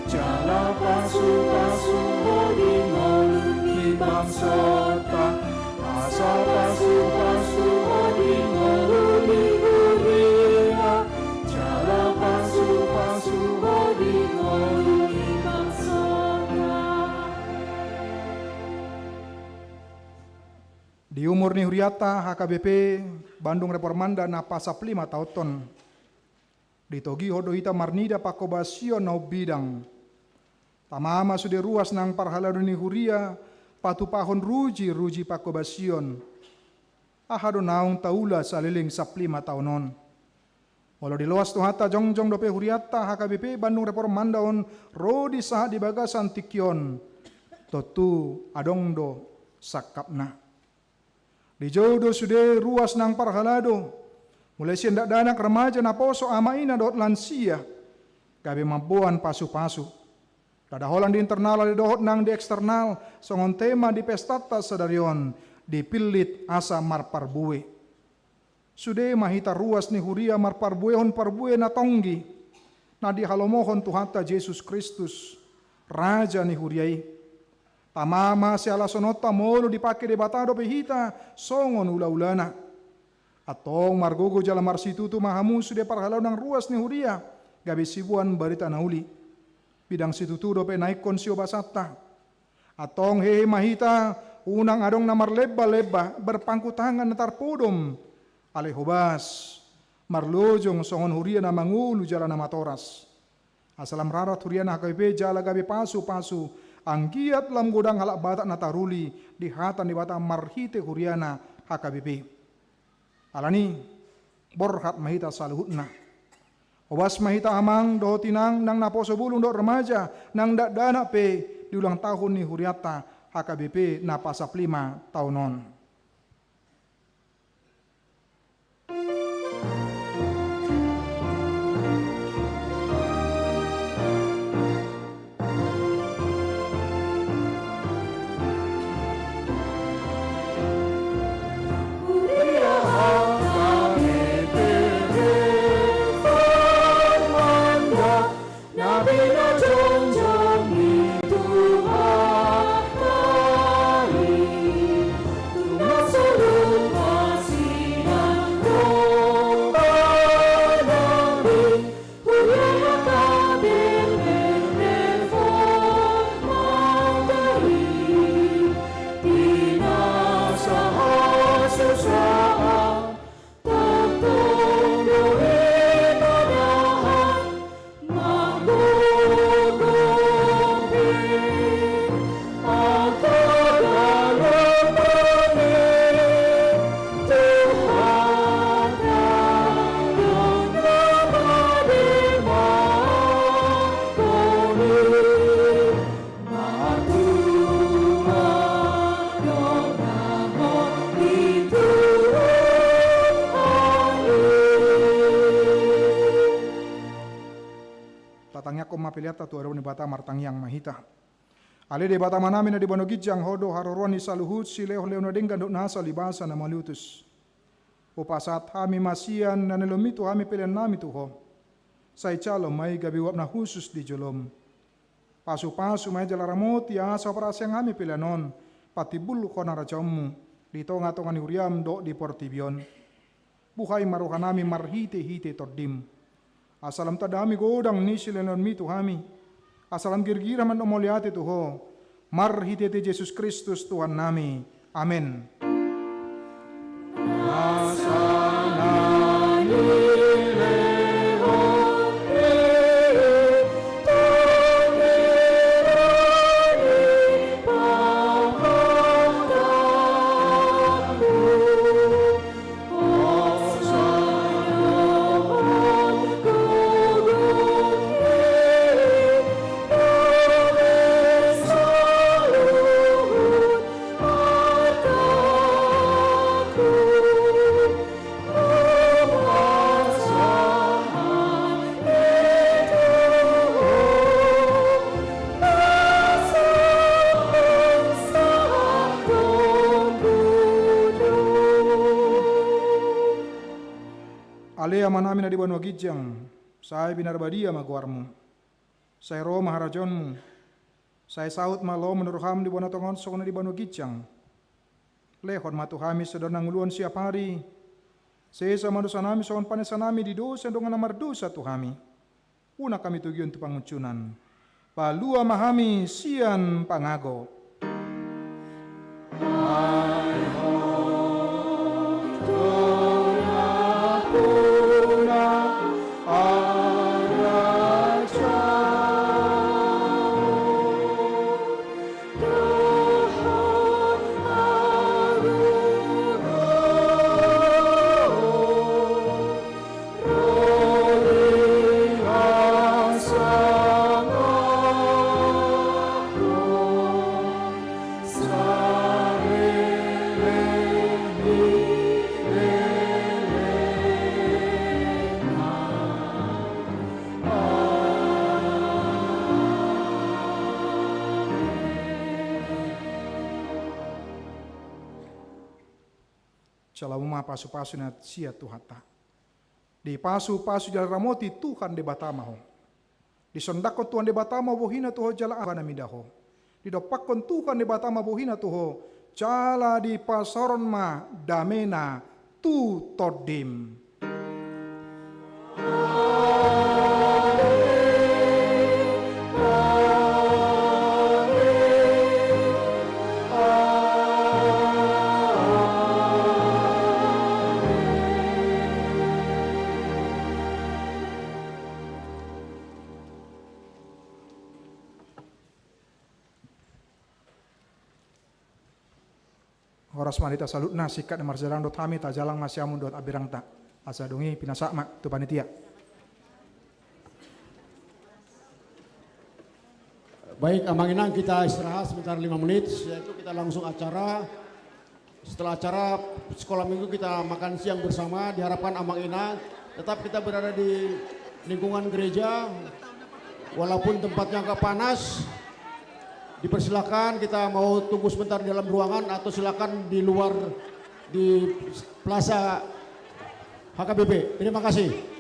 jala pasupasu ho di ngolu ni bangsota. Asa pasupasu ho di ngolu ni huria, jala pasupasu ho di ngolu ni bangsota. Di umur ni hurianta H K B P Bandung Reformanda na pasap lima taonhon, ditogihon do hita marnida panghobasion na umbidang. Tama ma sude ruas nang parhalado ni huria patupahon ruji-ruji panghobasion. Aha do naung taula saleleng sappulu lima taon on? Molo diloas Tuhanta, jongjong dope hurianta H K B P Bandung Reformanda on ro di sahat di bagasan tingki on. Tontu adong do sangkapna. Dijou do sude ruas nang parhalado, mulai sian dakdanak, remaja, naposo, ama ina dohot lansia, gabe mamboan pasupasu. Ndada holan di internal, alai dohot nang di eksternal, songon tema di pestanta sadari on, dipillit asa marparbue. Sude ma hita ruas ni huria marparbuehon parbue na tonggi, na dihalomohon Tuhanta Jesus Kristus, Raja ni huria i. Tama ma sialasononta molo dipangke Debata dope hita songon ulaulana. Antong margogo jala marsitutu ma hamu sude parhalado nang ruas ni huria, gabe siboan barita na uli. Bidang situtu dope na ingkon siobasanta. Antong hehe ma hita, unang adong na marlemba-lemba, berpangku tangan na tarpodom, alai hobas, marlojong songon huria na mangolu jala na matoras. Asa lam rarat huriana H K B P jala gabe pasupasu, anggiat lam godang halak Batak na taruli di hata ni Debata marhite huriana H K B P. Alani, borhat ma hita saluhutna. Hobas ma hita amang dohot inang, nang naposo bulung dohot remaja, nang dakdanak pe di ulang tahun ni hurianta H K B P na pasap lima taon on. Tatangiangkon ma peleanta tu adopan ni Debata, martangiang ma hita. Ale Debata Amanami na di banua ginjang, Ho do haroroan ni saluhut silehonlehon na denggan dohot na asal di basa na malutus. Hupasahat hami ma sian na nilehonmi tu hami peleannami tu Ho. Sai jalo ma i gabe uap na hushus di jolom. Pasupasu ma i jala ramoti asa huparhaseang hami pelean on patimbulhon harajaonmu di tongatonga ni huriam dohot di portibi on. Buhai ma rohanami marhitehite Tondim. Asa lam tanda hami godang ni silehonlehonmi tu hami. Asa lam girgir hami mandok mauliate tu Ho. Marhitehite Jesus Kristus Tuhannami. Amen. Ale Amanami na di banua ginjang, sai pinarbadia ma goarmu. Sai ro ma harajaonmu. Sai saut ma lomo ni roham di banua tonga on songon na di banua ginjang. Lehon ma tu hami sadari on hangoluan siapari. Sesa ma dosanami songon panesanami di dosa ni dongan na mardosa tu hami. Unang hami togihon tu pangunjunan. Palua ma hami sian pangago. Jalo ma pasupasu na sian Tuhanta. Dipasupasu jala diramoti Tuhan Debata ma ho. Disondangkon Tuhan Debata ma bohina tu ho jala aha na mida ho. Didompakkon Tuhan Debata ma bohina tu ho jala dipasaoron ma damena tu tondim. Horas ma di hita saluhutna, singkat na marjalang dohot hami, tajalang ma siamun dohot abirangta. Asa dung i pinasahat ma tu panitia. Baik, Amang Inang, kita istirahat sebentar lima menit, setelah itu kita langsung acara. Setelah acara sekolah minggu, kita makan siang bersama. Diharapkan Amang Inang tetap kita berada di lingkungan gereja, walaupun tempatnya agak panas. Dipersilakan, kita mau tunggu sebentar di dalam ruangan atau silakan di luar di Plaza H K B P. Terima kasih.